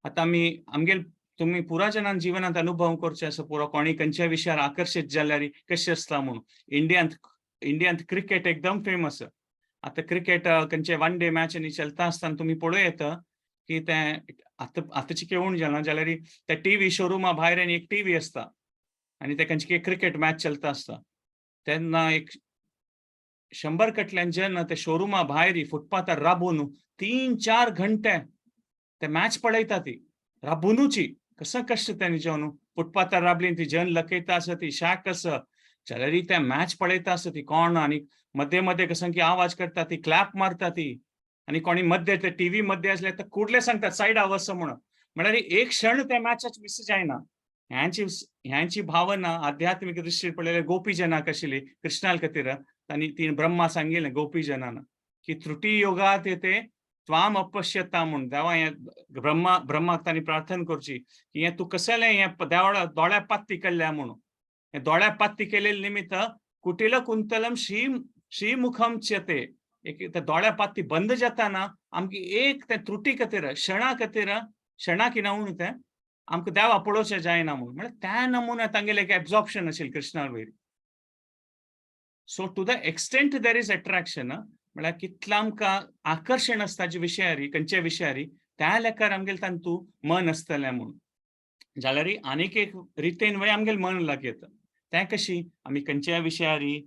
आतां आमी आमगेल तुमी पुरा जनान जिवनांत अनुभव करचे आसा पुरो, कोणी खंयच्या विशयार आकर्शीत जाल्यार कशें आसता म्हूण. इंडियांत इंडियांत क्रिकेट एकदम फेमस. आतां क्रिकेट खंयचे वन डे मॅच चलता आसतना तुमी पळोवं येता की तें आतां आतांची केवण जालां जाल्यार त्या टीव्ही शोरुमा भायर आनी एक टीव्ही आसता आनी ते खंयची क्रिकेट मॅच चलता आसता तेन्ना एक 100 कटल्यान जेन्ना ते शोरुमा भायर फुटपाथार राबून 3-4 घंटे ते मॅच पळयता ती राबुनूची. कसं कश्ट तेणी जेवन फुटपाथार राबली ती जन लकयता आसा ती शाक आसा जाल्यार ते मॅच पळयता आसा ती कोण आनी मध्ये मध्ये कसं की आवाज करता ती, क्लॅप मारता ती आनी कोणी मध्ये ते टीव्ही मध्ये आसले तर कुडले सांगतात सायड आवाज म्हणून. म्हळ्यार एक क्षण त्या मॅचाच मिस जायना. ह्यांची ह्यांची भावना आध्यात्मिक दृष्टी पळयल्यार गोपी जनाक आशिल्ली कृष्णाल खातीर. आनी ती ब्रह्मा सांगिल्लें गोपी जनान की त्रुटी योगात येते त्वाम अपश्यता म्हूण. देवा हें ब्रह्मा ब्रह्माक तांणी प्रार्थना करची की हें तूं कसलें हें देवळा दोळ्या पात्ती केल्ल्या म्हणून. हें दोळ्या पात्ती केलेले निमित्त कुटील कुंतलम श्री श्रीमुखम चते एक त्या दोळ्या पात्ती बंद जाताना आमकी एक ते त्रुटी खातीर क्षणा खातीर क्षणा किनावून तें आमकां देवा पळोवचें जायना म्हणून. म्हळ्यार त्या नमुन्या तांगेलें एक एब्जॉर्प्शन आशिल्लें कृष्णा वयर. So to the extent there is attraction, म्हळ्यार कितलें आमकां आकर्शण आसता जे विशयारी खंयच्या विशयारी त्या लेखार आमगेलें तांतू मन आसतलें म्हूण. जाल्यार आनीक एक रितेन वय आमगेलें मन लागयता तें कशी आमी खंयच्याय विशयारी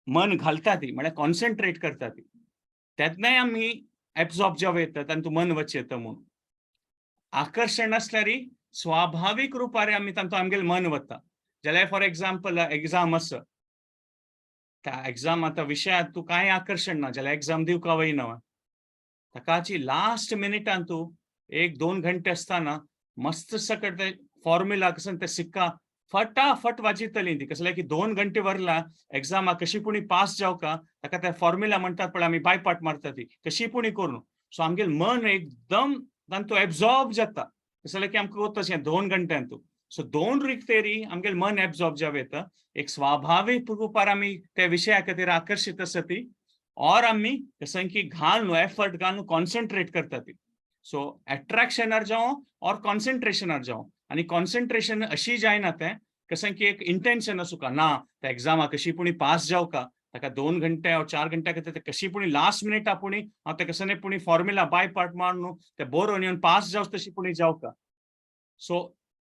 मन घालता ती म्हळ्यार कॉन्सन्ट्रेट करता ती तेन्नाय आमी एब्जॉर्ब जावं येता तांतू मन वच येता म्हूण. आकर्शण आसल्यार स्वाभावीक रुपार आमी तांतू आमगेलें मन वता. जाल्यार फॉर एग्जाम्पल एग्जाम आसा, त्या एग्जाम आतां विशयात तूं कांय आकर्शण ना जाल्यार एग्जाम दिवका वयना. ताकाची लास्ट मिनिटान तूं 1-2 घंटे आसतना मस्त सकट ते फॉर्म्युला कसं ते सिक्का फटाफट वाजितली ती. कसले की 2 घंटे वरला एग्जामा कशी पुणी पास जावका ताका ते फॉर्म्युला म्हणटात पळय आमी बायपाट मारता ती कशी पुणी करून. सो आमगेलें मन एकदम तांतू एब्जॉर्ब जाता कसलें की आमकां वता 2 घंट्यान तूं. सो 2 रिक्तेरी आमगेलें मन एब्जॉर्ब जावं येता. एक स्वाभावीक रुपार आमी त्या विशया खातीर आकर्शीत आसा ती और आमी कसं की घालून एफर्ट घालून कॉन्सन्ट्रेट करता ती. सो एट्रॅक्शनार जावं और कॉन्सन्ट्रेशनार जावं आनी कॉन्सन्ट्रेशन अशी जायना तें कशें की एक इंटेन्शन आसूं ना त्या एग्जामाक कशी पुणी पास जावका, ताका 2 घंटे वा 4 घंटे खातीर ते कशी पुणी लास्ट मिनिट आपुणी हांव ते कसने पुणी फॉर्म्युला बाय पार्ट मारून ते बरोवन येवन पास जावं तशी पुणी जावका. सो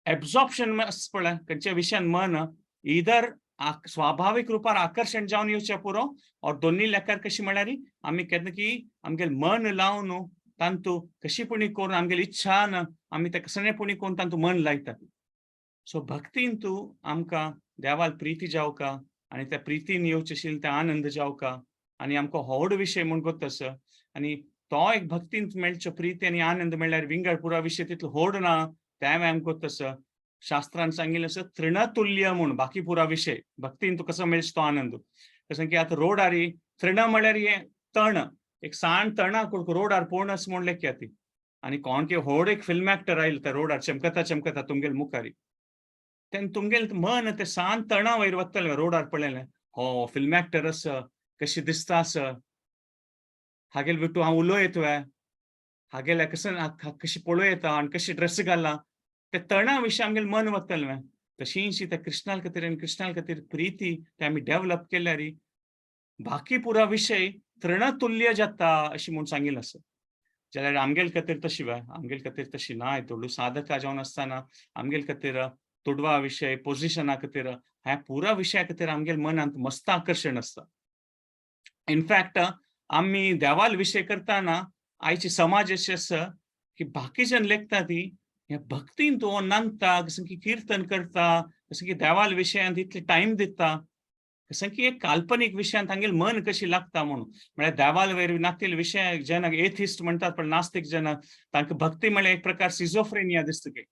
एब्जॉर्प्शन पळय खंयच्या विशयान मन इधर स्वाभावीक रुपार आकर्शण जावन येवचें पुरो और दोन्ही लेखार कशी म्हळ्यार आमी केन्ना की आमगेले मन लावन तांतू कशी पुणी करून आमगेली इच्छा न आमी ते कसने पुणी करून तांतू मन लायतात. सो भक्तीन तूं आमकां देवाल प्रिती जावका आनी त्या प्रितीन येवचे आशिल्ले ते आनंद जावका आनी आमकां व्हड विशय म्हूण गोत आसा. आनी तो एक भक्तीन मेळचो प्रिती आनी आनंद मेळ्ळ्यार विंगड पुरा विशय तितलो व्हड ना तें आमकां गोत आसा. शास्त्रान सांगिल्लें आसा तृणतुल्य म्हूण बाकी पुरा विशय भक्तीन तूं कसो मेळचो तो आनंद. जशें की आतां रोडार तृण म्हळ्यार हें तण, एक सान तणा रोडार पळोवन आसा म्हूण लेखया ती आनी कोण की व्हड एक फिल्म एक्टर आयलो त्या रोडार चमकता चमकता तुमगेले मुखारी, तेन्ना तुमगेलें मन ते सान तणा वयर वतलें रोडार पळयलें हो फिल्म एक्टर आसा कशी दिसता आसा, हागेले विटू हांव उलोवं येता, हागेले कशें कशी पळोवं येता आनी कशी ड्रेस घाला, ते तणा विशीं आमगेलें मन वतलें. तशींशी त्या कृष्णा खातीर आनी कृष्णा खातीर प्रिती ते आमी डेवलप केल्यार बाकी पुरा विशय तृणतुल्य जाता अशी म्हूण सांगिल्लें आसा. जाल्यार आमगेले खातीर तशी वे आमगेले खातीर तशी ना, दुडू साधका जावन आसतना आमगेले खातीर तुडवा विशय पोजिशना खातीर ह्या पुरा विशया खातीर आमगेले मनांत मस्त आकर्शण आसता. इनफॅक्ट आमी देवाल विशय करतना आयची समाज अशें आसा की बाकीच्यान लेखता ती ह्या भक्तीन तूं नंदता जशें की किर्तन करता, जशें की देवाल विशयांत इतले टायम दिता, जशें की एक काल्पनीक विशयांत तांगेलें मन कशी लागता म्हणून. म्हळ्यार देवाल वयर नातील विशय जेन्ना एथिस्ट म्हणटात पण नास्तीक जेन्ना तांकां भक्ती म्हळ्यार एक प्रकार सिझोफ्रेनिया दिसता की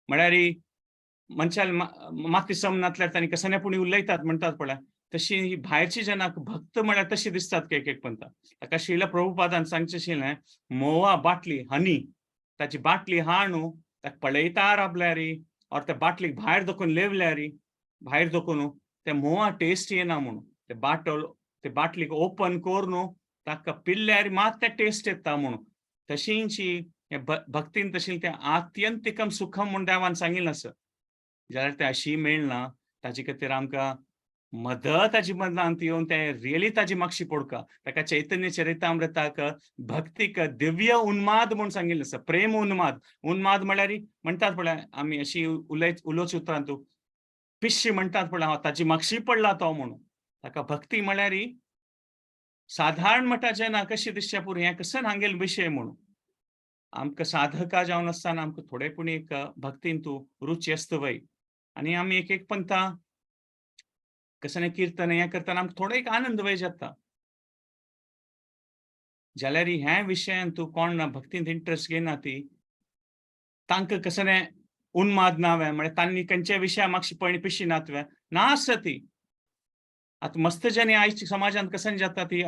म्हळ्यार मनशाल माती समनातल्यार तांणी कसने पुणी उलयतात म्हणटात पळय, तशी ही भायरची जेन्ना भक्त म्हळ्यार तशी दिसतात एक एक पंथा. ताका श्रील प्रभुपादान सांगचें आशिल्लें म्होंवा बाटली हनी ताची बाटली हा न्हू ताका पळयता राबल्यार और त्या बाटलीक भायर दखून लेवल्यार भायर दखून ते म्होंवा टेस्ट येना म्हणून ते बाटल ते बाटलीक ओपन करून ताका पिल्ल्यार मात ते टेस्ट येता म्हणून. तशींची भक्तीन तशी तें आत्यंतिकम सुखम म्हूण देवान सांगिल्लें आसा. जाल्यार तें अशी मेळना ताजे खातीर आमकां मदत ताजी मनांत येवन तें रियली ताजी मागशी पडका. ताका चैतन्य चरितामृताक भक्तीक दिव्य उन्माद म्हूण सांगिल्लें आसा. प्रेम उन्माद, उन्माद म्हळ्यार म्हणटात पळय आमी अशी उलोवचे उतरान तूं पिश्शी म्हणटात पळय हांव ताजी मागशी पडला तो म्हणून. ताका भक्ती म्हळ्यार साधारण म्हणटा जेन्ना कशी दिसच्या पुरो हें कसन हांगेल विशय म्हणून. आमकां साधका जावन आसतना आमकां थोडे पूण एक भक्तीन तूं रुची आसता वय आनी आमी एक एक पंथा कसने कीर्तन हें करतना आमकां थोडो एक आनंद वय जाता. जाल्यार ह्या विशयान तूं कोण ना भक्तींत इंट्रस्ट घेयना ती तांकां कसने उन्माद नावे म्हळ्यार तांणी खंयच्या विशया मागशी पळय पिशी नातवे ना आसा ती. आतां मस्त जनी आयच्या समाजांत कशें जाता ती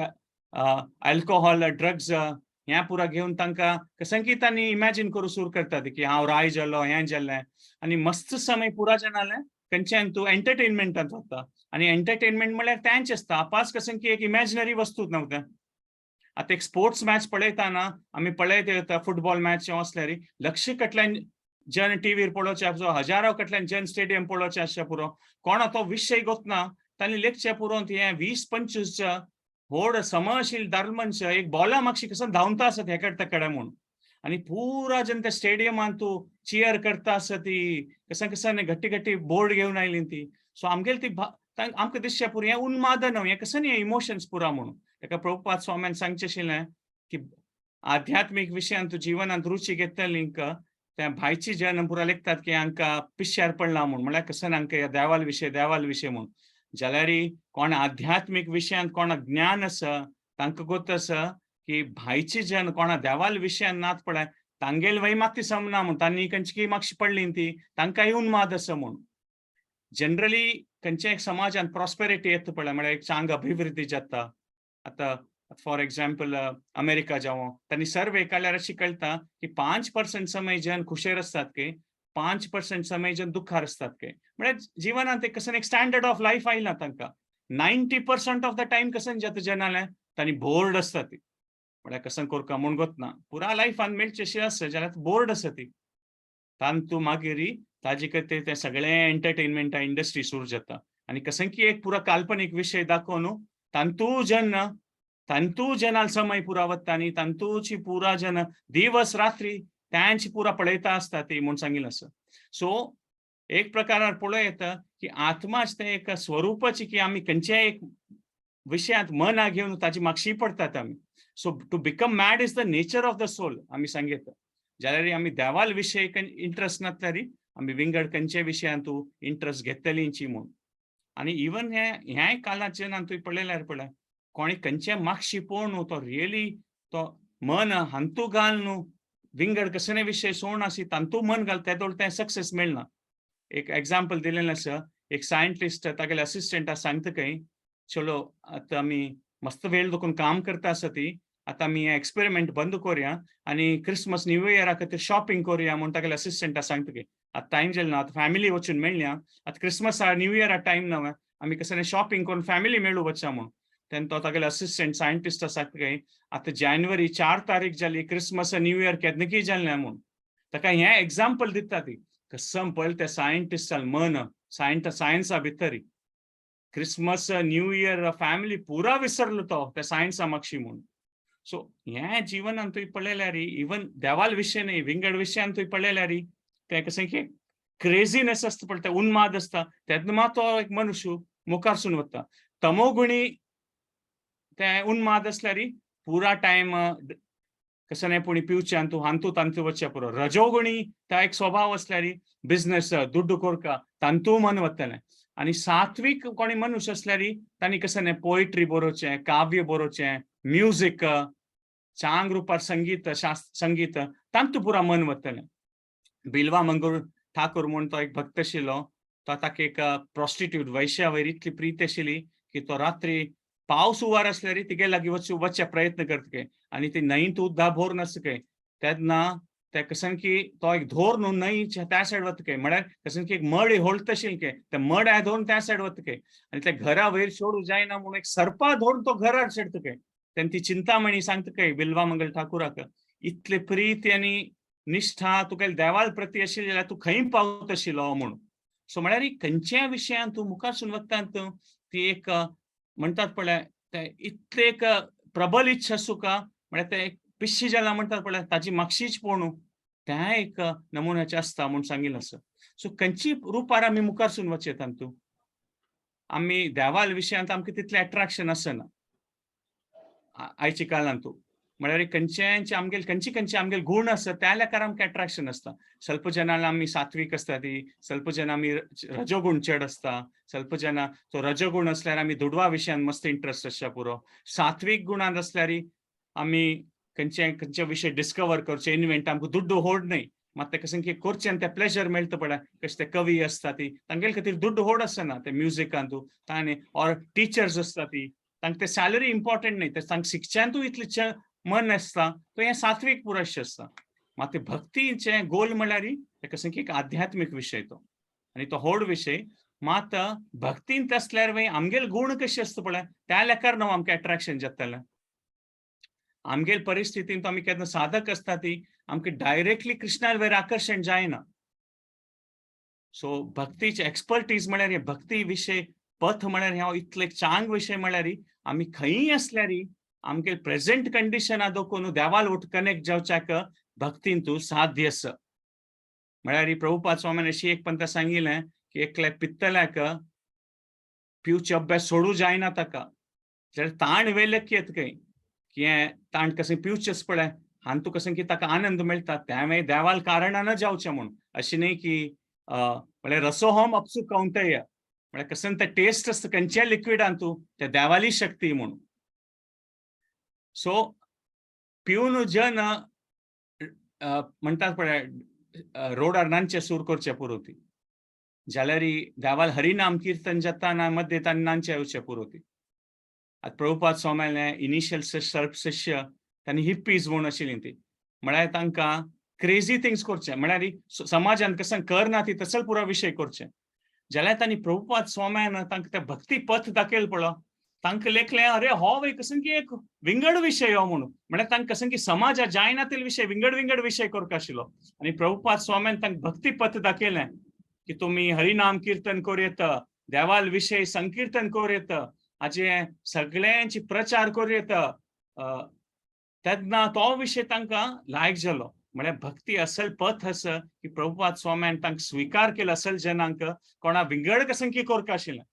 अल्कोहोल ड्रग्स हें पुरा घेवन तांकां कशें की तांणी इमॅजीन करूं सुरू करतात की हांव राय जालो हें जालें आनी मस्त समय पुरा जाणालें खंयच्यान तूं एंटरटेनमेंटांत वता आनी एंटरटेनमेंट म्हळ्यार तेंच आसता आपास कशें की एक इमॅजिनरी वस्तू न्हू तें. आतां एक स्पोर्ट्स मॅच पळयतना आमी पळयत येता फुटबॉल मॅच आसल्यार लक्ष कडल्यान जन टिवीर पळोवचें आसचो हजारो कडल्यान जन स्टेडियम पळोवचें आसचें पुरो कोणा तो विशय गोतना तांणी लेखचें पुरो हें 20-25 व्हड समशील धर्मंच एक बॉला मागशी कसो धांवता आसत हे कडे कडेन म्हूण आनी पुरा जन त्या स्टेडियमान तूं चियर करता आसा ती कशें कशें घट्टी घट्टी बोर्ड घेवन आयली ती. सो आमगेली ती आमकां दिसचें पुरो हें उन्मादन हें कशें न्ही इमोशन्स पुरा म्हणून. ताका प्रभुपाद स्वाम्यान सांगचें आशिल्लें की आध्यात्मीक विशयांत तूं जिवनांत रुची घेतली त्या भायची जन पुरा लेखतात की हांकां पिश्यार पडला म्हूण म्हळ्यार कशें हांकां ह्या देवाल विशय देवाल विशय म्हूण. जाल्यार कोण आध्यात्मीक विशयांत कोणाक ज्ञान आसा तांकां गोत आसा की भायची जन कोणा देवाल विशयान नात पळय तांगेल वय मात ती समना म्हूण तांणी खंयची मातशी पडली ती तांकांय उन्माद आसा म्हूण. जनरली खंयच्या एक समाजान प्रॉस्पेरिटी येता पळय म्हळ्यार एक चांग अभिवृद्धी जाता. आतां फॉर एग्जाम्पल अमेरिका जावं तांणी सर्वे काडल्यार अशी कळटा की 5% समय जन खुशेर आसतात की 5% समय जन दुख्खार आसतात की म्हळ्यार जिवनांत एक कसन एक स्टँडर्ड ऑफ लायफ आयला तांकां. 90% ऑफ the time कसन जाता जनालें तांणी बोर्ड आसता ती म्हळ्यार कसन कोरका म्हूण गोतना पुरा लायफान मेळचें अशें आसा जाल्यार बोर्ड आसा ती. तांतू मागीर ताजे खातीर तें सगळें एंटरटेनमेंट इंडस्ट्री सुरू जाता आनी कसंकी एक पुरा काल्पनीक विशय दाखोवन तांतू जन तांतू जनाल समय पुरा वता आनी तांतूची पुरा जन दिवस रात्री त्यांची पुरा पळयता आसता ती म्हूण सांगिल्लें आसा. सो एक प्रकारार पळोवं येता की आत्माच तें एक स्वरुपाची की आमी खंयच्याय एक विशयांत मना घेवन ताची मागशी पडटात आमी. So to become mad is the nature of the soul आमी सांगयता. जाल्यार आमी देवाल विशय इंट्रस्ट नासल्यार आमी विंगड खंयच्या विशयांत इंट्रस्ट घेतलींची म्हूण. आनी इवन हे ह्याय काळाचेर तुवें पळयल्यार पळय कोणी खंयच्या मागशी पळोवन तो रियली तो मन हांतू घाल न्हू विंगड कसले विशय सोड आसी तांतू मन घाल तेदोळ तें सक्सेस मेळना. एक एग्जाम्पल दिलेलें आसा, एक सायंटिस्ट तागेले असिस्टंटा सांगता खंय, चलो आतां आमी मस्त वेळ दखून काम करता आसा ती, आतां आमी एक्सपेरिमेंट बंद करुया आनी क्रिसमस न्यू इयरा खातीर शॉपिंग करुया म्हूण तागेले असिस्टंटा सांगता खंय. आतां टायम जालो ना, आतां फॅमिली वचून मेळया, आतां क्रिसमस न्यू इयरा टायम ना, आमी कसले शॉपिंग करून फॅमिली मेळू वचया म्हूण. तेन्ना तो तागेले असिस्टंट सायंटिस्ट सांगता खंय, आतां जानेवारी 4 तारीख जाली, क्रिसमस न्यू इयर केन्ना जालें म्हूण. ताका हें एग्जाम्पल दिता ती कसम पळय त्या सायंटिस्टान मन सायन्सा भितर क्रिसमस न्यू इयर फॅमिली पुरा विसरलो तो त्या सायन्सा मागशी म्हूण. सो ह्या जिवनान तुवें पळयल्यार इवन देवाल विशय न्ही विंगड विशयान तुवें पळयल्यार तें कशें की क्रेजीनेस आसता पळय, तें उन्माद आसता तेन्ना मात तो एक मनुष्य मुखारसून वता. तमोगुणी तें उन्माद आसल्यार पुरा टायम कशें न्ही पुणी पिवचें तूं हांतू तांतू वचचें पुरो. रजोगुणी त्या एक स्वभाव आसल्यार बिजनेस दुड्डू कोरका तांतू मन वतलें. आनी सात्वीक कोणी मनुष्य आसल्यार तांणी कशें न्ही पोयट्री बरोवचें, काव्य बरोवचें, म्युजीक चांग रुपार संगीत संगीत तांतू पुरा मन वतलें. बिलवा मंगूर ठाकूर म्हूण तो एक भक्त आशिल्लो, तो ताका एक प्रोस्टिट्यूट वैश्या वयर इतली प्रीत आशिल्ली की तो रात्री पावस उवार आसल्यार तिगे लागीं वचचे प्रयत्न करता आनी ती न्हंयत उदक भोर नासता खंय तेन्ना ते कशें की तो एक धोर न्हू न्हंय त्या सायड वता खंय, म्हळ्यार कशें की एक मड होळत आशिल्लें खंय, ते मड धरून त्या सायड वता खंय आनी ते घरा वयर सोडूं जायना म्हूण एक सर्पा धरून तो घरार चडटा खंय. तेन्ना ती चिंतामणी सांगता खंय बिलवा मंगल ठाकुराक, इतले प्रीती आनी निष्ठा तुका देवाल प्रती आशिल्ली जाल्यार तूं खंय पावत आशिल्लो म्हूण. सो म्हळ्यार खंयच्याय विशयान तूं मुखारसून वता ती एक म्हणटात पळय ते इतले एक प्रबल इच्छा तुका म्हळ्यार ते एक पिश्शी जाला म्हणटात पळय ताची मागशीच पळोवन त्या एक नमुन्याचें आसता म्हूण सांगिल्लें आसा. सो खंयची रुपार आमी मुखारसून वचयेत तातूंत आमी देवाल विशयांत आमकां तितलें एट्राक्शन आसना आयच्या काळांत. म्हळ्यार खंयचे आमगेले खंयचे खंयचे आमगेले गुण आसा त्या लेखार आमकां एट्राक्शन आसता. स्वल्प जनां आमी सात्वीक आसता ती, स्वल्प जनां आमी रजोगुण चड आसता, स्वल्प जनां तो रजोगुण आसल्यार आमी दुडवा विशयान मस्त इंट्रस्ट आसता पुरो. सात्वीक गुणान आसल्यार आमी खंयचे खंयचे विशय डिस्कवर करचे इन्व्हेंट आमकां दुड्डू होड न्हय मात ते कशें की करचें आनी तें प्लेजर मेळटा पळय कशें ते कवी आसता ती तांगेले खातीर दुड्डू होड आसना ते म्युजिकांतू ताणें ऑर टिचर्स आसता ती तांकां ते सॅलरी इम्पॉर्टंट न्हय ते तांकां शिकच्यांतूय इतलें मन आसता तो हें सात्वीक पुरश आसता. मात ते भक्तीचें गोल म्हळ्यार तें कशें की एक आध्यात्मीक विशय तो आनी तो होड विशय. मात भक्तींत आसल्यार मागीर आमगेले गुण कशे आसता पळय त्या लेखार न्हू आमकां एट्राक्शन जातलें. आमगेले परिस्थितींत आमी केन्ना साधक आसता ती आमकां डायरेक्टली कृष्णा वयर आकर्शण जायना. सो भक्तीचे एक्सपर्टीज म्हळ्यार भक्ती विशय पथ म्हळ्यार ह्या इतले चांग विशय म्हळ्यार आमी खंयी आसल्यार आमगे प्रेझेंट कंडिशना दोखून देवाल वट कनेक्ट जावच्याक भक्तीन तूं साध्य आसा. म्हळ्यार प्रभुपाद स्वामीन अशी एक पंता सांगिल्लें की एकल्या पित्तल्याक पिवचे अभ्यास सोडू जायना ताका, जाल्यार ताण वेलेक येत खंय की हें ताण कशें पिवचेंच पळय हांतू कशें की ताका आनंद मेळटा त्या देवाल कारणान जावचें म्हूण. अशें न्ही की म्हळ्यार रसोहम अपसू कौंतेय म्हळ्यार कशें तें टेस्ट आसता खंयच्याय लिक्विडान तूं ते देवाली शक्ती म्हूण. सो पिवन जन म्हणटात पळय रोडार नांचे सूर करचे पुरो ती, जाल्यार देवाल हरिनाम कीर्तन जाता मध्ये तांणी नांचे येवचे पुरो ती. आतां प्रभुपाद स्वामीले इनिशियल सर्प शिष्य तांणी हिप्पीज म्हूण आशिल्ली ती, म्हळ्यार तांकां क्रेजी थिंग्स करचें, म्हळ्यार समाजान कशें करना ती तसो पुरो विशय करचें. जाल्यार तांणी प्रभुपाद स्वाम्यान तांकां ते भक्ती पथ दाखयल पळय तांकां लेखलें अरे हो वय कशें की एक विंगड विशय हो म्हणून, म्हळ्यार तांकां कशें की समाजा जायना ते विशय विंगड विंगड विशय करपा आशिल्लो. आनी प्रभुपाद स्वाम्यान तांकां भक्ती पथ दाखयलें की तुमी हरिनाम कीर्तन करूं येता, देवाल विशय संकीर्तन करूं येता, हाजे सगळ्यांची प्रचार करूं येता. तेन्ना तो विशय तांकां लायक जालो. म्हळ्यार भक्ती असल पथ आसा की प्रभुपाद स्वाम्यान तांकां स्विकार केलो असल जनांक कोणा विंगड कसंकी कोरका आशिल्लें.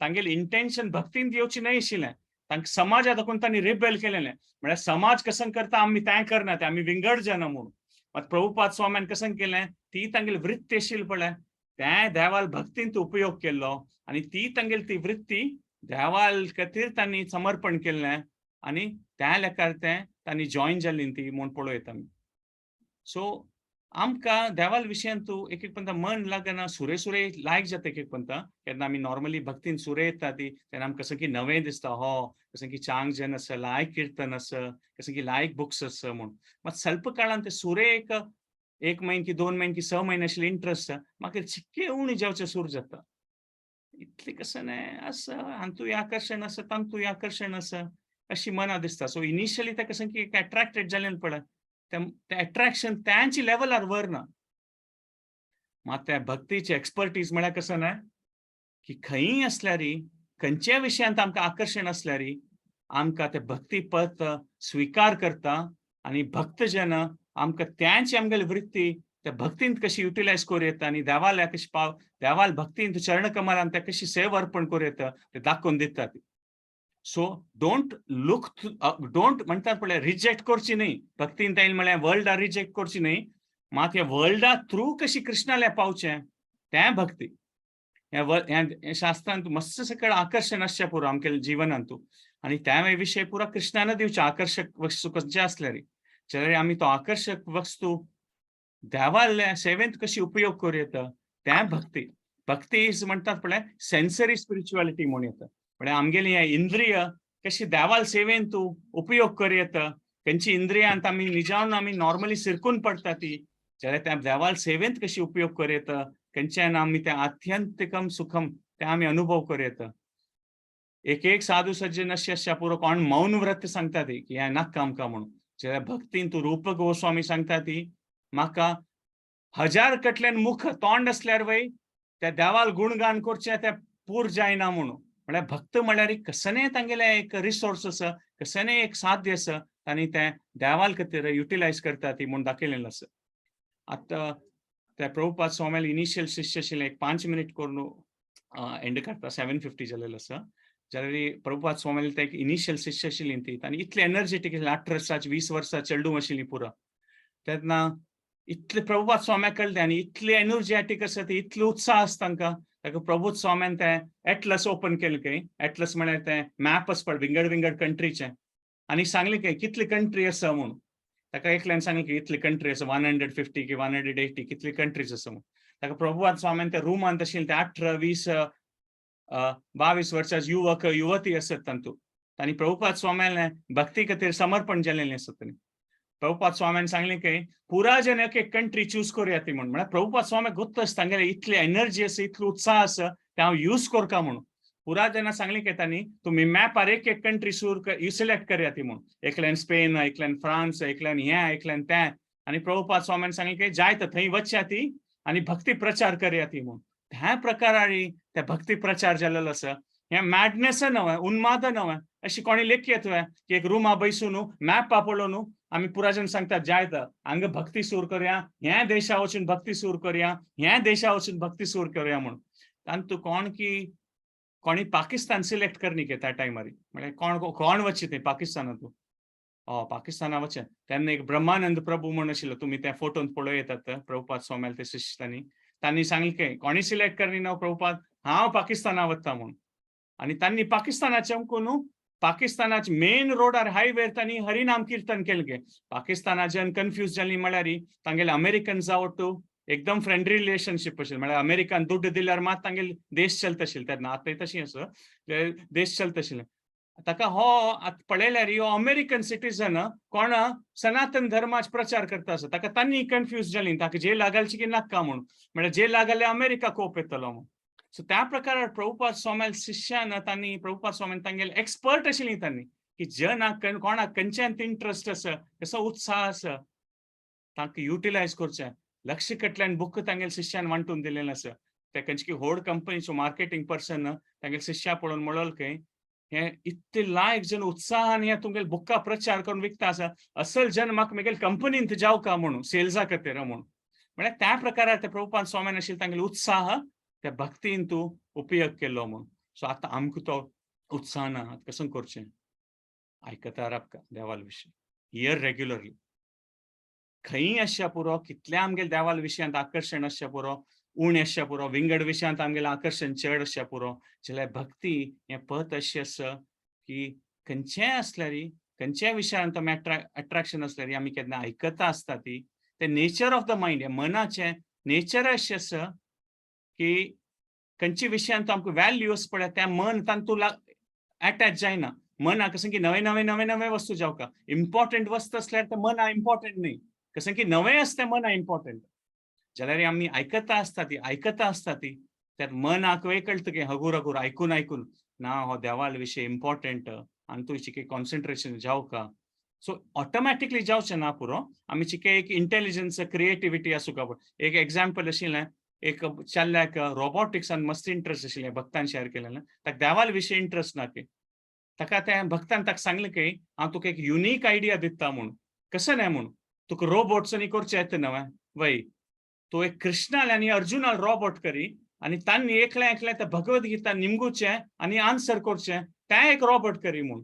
तांगेलें इंटेन्शन भक्तीन येवची न्हय आशिल्लें. तांकां समाजा दाखोवन तांणी रिबेल केलेलें. म्हळ्यार समाज कसं करता आमी तें करना, ते आमी विंगड जना म्हणून. मात प्रभुपाद स्वाम्यान कसं केलें, ती तांगेली वृत्ती आशिल्ली पळय, तें देवाल भक्तींत उपयोग केल्लो आनी ती तांगेली ती वृत्ती देवाल खातीर तांणी समर्पण केल्लें आनी त्या लेखार तें तांणी जॉयन जाल्ली ती म्हूण पळोवं आमी. सो आमकां देवाल विशयान तूं एक एक पंता मन लागना, सुरे सुरे लायक जाता एक एक पंता. केन्ना आमी नॉर्मली भक्तीन सुरे येता ती तेन्ना आमकां कसं की नवें दिसता, हो कसं की चांग जन आसा, लायक किर्तन आसा, कसं की लायक बुक्स आसा म्हूण. मात स्वल्प काळान ते सुरे एक एक म्हयन की 2 म्हयने की 6 म्हयने आशिल्ले इंट्रस्ट मागीर चिक्के उणी जावचें सुरू जाता. इतलें कसं न्हय आसा, हातूंय आकर्शण आसा, तातूंय आकर्शण आसा अशी मना दिसता. सो इनिशियली ते कसं की एट्रॅक्टेड जालें पळय, ते एट्रॅक्शन त्यांची लेवलार व्हरना. मात त्या भक्तीची एक्सपर्टीज म्हळ्यार कसं न्हय की खंयी आसल्यारी खंयच्याय विशयांत आमकां आकर्शण आसल्यारी आमकां ते भक्ती पथ स्विकार करता आनी भक्तजन आमकां त्यांची आमगेली वृत्ती त्या भक्तींत कशी युटिलायज करूं येता आनी देवाल्या कशी पाव देवाल भक्तींत चरणकमलान त्या कशी सेव अर्पण करूं येता ते दाखोवन दितात. सो don't look, don't म्हणटात पळय रिजेक्ट करची न्हय भक्तीन ताईल, म्हळ्यार वर्ल्डा रिजेक्ट करची न्हय, मात ह्या वर्ल्डा थ्रू कशी कृष्णाल्या पावचें तें भक्ती. ह्या शास्त्रांत मस्त सकळ आकर्शण आसचें पुरो आमगेल्या जिवनांतू आनी त्या विशय पुरा कृष्णान दिवचे आकर्शक वस्तू खंयचे आसल्यारी, जाल्यार आमी तो आकर्शक वस्तू देवाल्या सेवेंत कशी उपयोग करूं येता तें भक्ती. भक्ती is म्हणटात पळय सेन्सरी स्पिरिच्युअलिटी म्हूण येता. म्हळ्यार आमगेली ह्या इंद्रिय कशी देवाल सेवेन तूं उपयोग करूं येता, खंयची इंद्रियांत आमी निजावन आमी नॉर्मली सिरकून पडटा ती, जाल्यार त्या देवाल सेवेंत कशी उपयोग करूं येता, खंयच्यान आमी तें आत्यंतिकम सुखम तें आमी अनुभव करूं येता. एक एक साधू सज्जन अशें आसच्या पुरो कोण मौन व्रत सांगता ती की हें नाका आमकां म्हणून. जाल्यार भक्तीन तूं रूप गोस्वामी सांगता ती म्हाका 1000 कटल्यान मुख तोंड आसल्यार वय त्या देवाल गुणगान करचें तें पूर जायना म्हणून. म्हळ्यार भक्त म्हळ्यार कसनेय तांगेलें एक रिसोर्स आसा, कसनेय एक साध्य आसा, तांणी तें देवाल खातीर युटिलायज करता ती म्हूण दाखयलेलें आसा. आतां त्या प्रभुपाद स्वाम्याले इनिशियल शिष्य आशिल्ले, एक 5 मिनीट करून एंड करता, 7:50 जालेलें आसा. जाल्यार प्रभुपाद स्वाम्याले ते एक इनिशियल शिष्य आशिल्ली ती आनी इतले एनर्जेटीक आशिल्ले, 18 वर्सां 20 वर्सां चेडूं आशिल्लीं पुरा. तेन्ना इतले प्रभुपाद स्वाम्याक कळ्ळें आनी इतले एनर्जेटीक आसा ती, इतले उत्साह आसा तांकां. ताका प्रभुपाद स्वाम्यान तें एटलस ओपन केलें खंय, एटलस म्हळ्यार तें मॅप आसा पळय विंगड विंगड कंट्रीचें, आनी सांगलें खंय कितली कंट्री आसा म्हणून. ताका एकल्यान सांगलें की इतली कंट्री आसा, 150 की 180 कितली कंट्रीज आसा म्हणून. ताका प्रभुपाद स्वाम्यान त्या रुमांत आशिल्ले ते 18 20 22 वर्सां युवक युवती आसत तांतू, तांणी प्रभुपाद स्वाम्याले भक्ती खातीर समर्पण जालेलें आसत. तांणी प्रभुपाद स्वाम्यान सांगलें की पुरा जन एक एक कंट्री चूज करूया ती म्हणून. म्हळ्यार प्रभुपाद स्वाम्याक गोत्त आसा तांगेले इतली एनर्जी आसा, इतलो उत्साह आसा ते हांव यूज करका म्हणून. पुरा जेन्ना सांगलें की तांणी तुमी मॅपार एक एक कंट्री सूर सिलेक्ट करया ती म्हणून. एकल्यान स्पेन, एकल्यान फ्रांस, एकल्यान हें, एकल्यान तें. आनी प्रभुपाद स्वाम्यान सांगलें की जाय तर थंय वचया ती आनी भक्ती प्रचार करया ती म्हणून. ह्या प्रकारारी ते भक्ती प्रचार जालेलो आसा. हें मॅडनेस न्हय, उन्माद न्हय, अशी कोणी लेखी तुवें की एक रुमा बैसून मॅप पळोवन आमी पुराजन सांगतात जायत हांगा भक्ती सूर करया, ह्या देशा वचून भक्ती सूर करया, ह्या देशा वचून भक्ती सूर करया म्हणून. तांतू कोण की कोणी पाकिस्तान सिलेक्ट करनी के त्या टायमार, म्हळ्यार कोण कोण वची थंय पाकिस्तानांतू, पाकिस्ताना वचे. तेन्ना एक ब्रह्मानंद प्रभू म्हूण आशिल्लो, तुमी त्या फोटोन पळोवं येतात प्रभुपाद स्वाम्याले ते शिष्यांनी. तांणी सांगलें की कोणी सिलेक्ट करनी ना प्रभुपाद, हांव पाकिस्ताना वता म्हणून. आनी तांणी पाकिस्तानाचे न्हू पाकिस्तानाचे मेन रोडार हायवेर तांणी हरिनाम कीर्तन केलें गे. पाकिस्तानाच्यान कन्फ्यूज जाली म्हळ्यार तांगेले अमेरिकन जावटू एकदम फ्रेंडली रिलेशनशीप आशिल्लें, म्हळ्यार अमेरिकान दुड्ड दिल्यार मात तांगेले देश चलता आशिल्ले तेन्ना, आतांय तशें आसा, देश चलता आशिल्लें. ताका हो आतां पळयल्यार हो अमेरिकन सिटीजन कोण सनातन धर्माचो प्रचार करता आसा, ताका तांणी कन्फ्यूज जाली, ताका जेल घालची की नाका म्हणून, म्हळ्यार जेल घाल्यार अमेरिका कोप येतलो म्हणून. सो त्या प्रकारार प्रभुपाद स्वाम्याल शिष्यान तांणी प्रभुपाद स्वाम्यान तांगेले एक्सपर्ट आशिल्ली तांणी की जनाक कोणाक खंयच्यान इंट्रस्ट आसा, कसो उत्साह आसा, तांकां युटिलायज करचें. लक्ष कटल्यान बुक तांगेले शिष्यान वांटून दिलेलें आसा. त्या खंयची व्हड कंपनीचो मार्केटिंग पर्सन तांगेले शिष्या पळोवन म्हणल की हे इतले लायक जन उत्साहान हे तुमगेले बुक्का प्रचार करून विकता आसा, असल जन म्हाका मेगेले कंपनींत जावका म्हणून सेल्सा खातीर म्हणून. म्हळ्यार त्या प्रकारार ते प्रभुपाद स्वामीन आशिल्ले तांगेले उत्साह त्या भक्तीन तूं उपयोग केलो म्हणून. सो आतां आमकां तो उत्साह ना, आतां कसो करचें? आयकता राबका देवाल विशय, here regularly. खंयी आसच्या पुरो, कितल्या आमगेले देवाल विशयांत आकर्शण आसच्या पुरो, उणें आसच्या पुरो, विंगड विशयांत आमगेलें आकर्शण चड आसच्या पुरो, जाल्यार भक्ती हें पथ अशें आसा की खंयचेंय आसल्यार, खंयच्याय विशयांत आमी अट्रॅक्शन आसल्यार आमी केन्ना आयकता आसता ती ते नेचर ऑफ the mind, हें मनाचें नेचर अशें आसा की खंयच्या विशयांत आमकां व्हॅल्यू आसा पळय, त्या मन तातूंत एटॅच जायना. मनाक कसं की नवे नवे नवे नवे वस्तू जावका इम्पॉर्टंट वस्तू आसल्यार ते मना इम्पॉर्टंट न्ही, कसं की नवें आसता मना इम्पॉर्टंट. जाल्यार आमी आयकता आसता ती, आयकता आसता ती, त्यात मनाक वे कळटा की हगूर हगूर आयकून आयकून ना हो देवाल विशय इम्पॉर्टंट आनी तूं चिके कॉन्सन्ट्रेशन जावका. सो ऑटोमॅटिकली जावचें ना पुरो, आमी चिके एक इंटेलिजन्स क्रिएटिविटी आसूंक पळय. एक एग्जाम्पल आशिल्लें, एक चल्याक रोबोटिक्सान मस्त इंट्रस्ट आशिल्लें, भक्तान शेअर केलेलें. ताका देवाल विशय इंट्रस्ट ना की ताका त्या भक्तान ताका सांगलें की हांव तुका एक युनीक आयडिया दिता म्हूण. कसं न्हय म्हूण, तुका रोबोट्स आनी करचें येता न्हय वय, तूं एक कृष्णाल आनी अर्जुनाल रोबोट करी आनी तांणी एकल्या एकल्या त्या भगवद गीता निमगुचें आनी आन्सर करचें, तें एक रोबोट करी म्हूण.